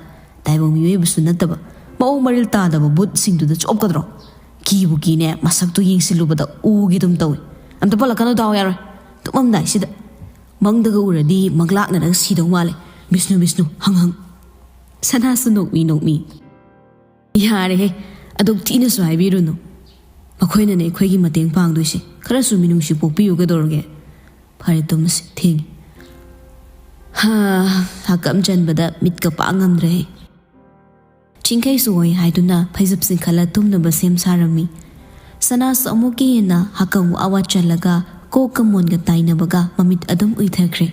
ꯇꯥꯏꯕꯪ ꯃꯤꯑꯣꯏꯕꯁꯨ ꯅꯠꯇꯕ, ꯃꯑꯣꯡ ꯃꯔꯤꯜ ꯇꯥꯗꯕ ꯕꯨꯠꯁꯤꯡꯗꯨꯗ ꯆꯣꯞꯀꯗ꯭ꯔꯣ? ꯀꯤꯕꯨ ꯀꯤꯅꯦ, ꯃꯁꯛꯇꯨ ꯌꯦꯡꯁꯤꯜꯂꯨꯕꯗ ꯎꯒꯦ ꯑꯗꯨꯝ ꯇꯧꯏ꯫ ꯑꯝꯇ ꯄꯜꯂꯛꯀꯅꯨ, ꯗꯥꯎ ꯌꯥꯔꯣꯏ꯫ ꯇꯨꯝꯃꯝꯗꯥꯏꯁꯤꯗ ꯃꯪꯗꯒ ꯎꯔꯗꯤ ꯃꯪꯂꯥꯛꯅꯔꯒ ꯁꯤꯗꯧ ꯃꯥꯜꯂꯦ꯫ ꯕꯤꯁꯅꯨ, ꯕꯤꯁꯅꯨ, ꯍꯪ ꯍꯪ"꯫ ꯁꯅꯥꯁꯨ ꯅꯣꯛꯃꯤ ꯅꯣꯛꯃꯤ꯫ "ꯌꯥꯔꯦꯍꯦ, ꯑꯗꯨꯛ ꯊꯤꯅꯁꯨ ꯍꯥꯏꯕꯤꯔꯨꯅꯨ꯫ ꯃꯈꯣꯏꯅꯅꯦ ꯑꯩꯈꯣꯏꯒꯤ ꯃꯇꯦꯡ ꯄꯥꯡꯗꯣꯏꯁꯦ꯫ ꯈꯔꯁꯨ ꯃꯤꯅꯨꯡꯁꯤ ꯄꯣꯛꯄꯤꯌꯨ ꯀꯩꯗꯧꯔꯒꯦ꯫ ꯐꯔꯦ, ꯇꯨꯝꯃꯁꯤ, ꯊꯦꯡꯉꯦ"꯫ ꯍꯥ, ꯍꯥꯀꯝ ꯆꯟꯕꯗ ꯃꯤꯠꯀ ꯄꯥꯡ ꯉꯝꯗ꯭ꯔꯦꯍꯦ꯫ ꯆꯤꯡꯈꯩꯁꯨ ꯍꯣꯏ ꯍꯥꯏꯗꯨꯅ ꯐꯩꯖꯨꯞ ꯆꯤꯡꯈꯠꯂ ꯇꯨꯝꯅꯕ ꯁꯦꯝ ꯁꯥꯔꯝꯃꯤ꯫ ꯁꯅꯥꯁꯨ ꯑꯃꯨꯛꯀ ꯍꯦꯟꯅ ꯍꯥꯀꯝ ꯋꯥ ꯋꯥ ꯆꯜꯂꯒ ꯀꯣꯛꯀ ꯃꯣꯟꯒ ꯇꯥꯏꯅꯕꯒ ꯃꯃꯤꯠ ꯑꯗꯨꯝ ꯎꯏꯊꯈ꯭ꯔꯦ꯫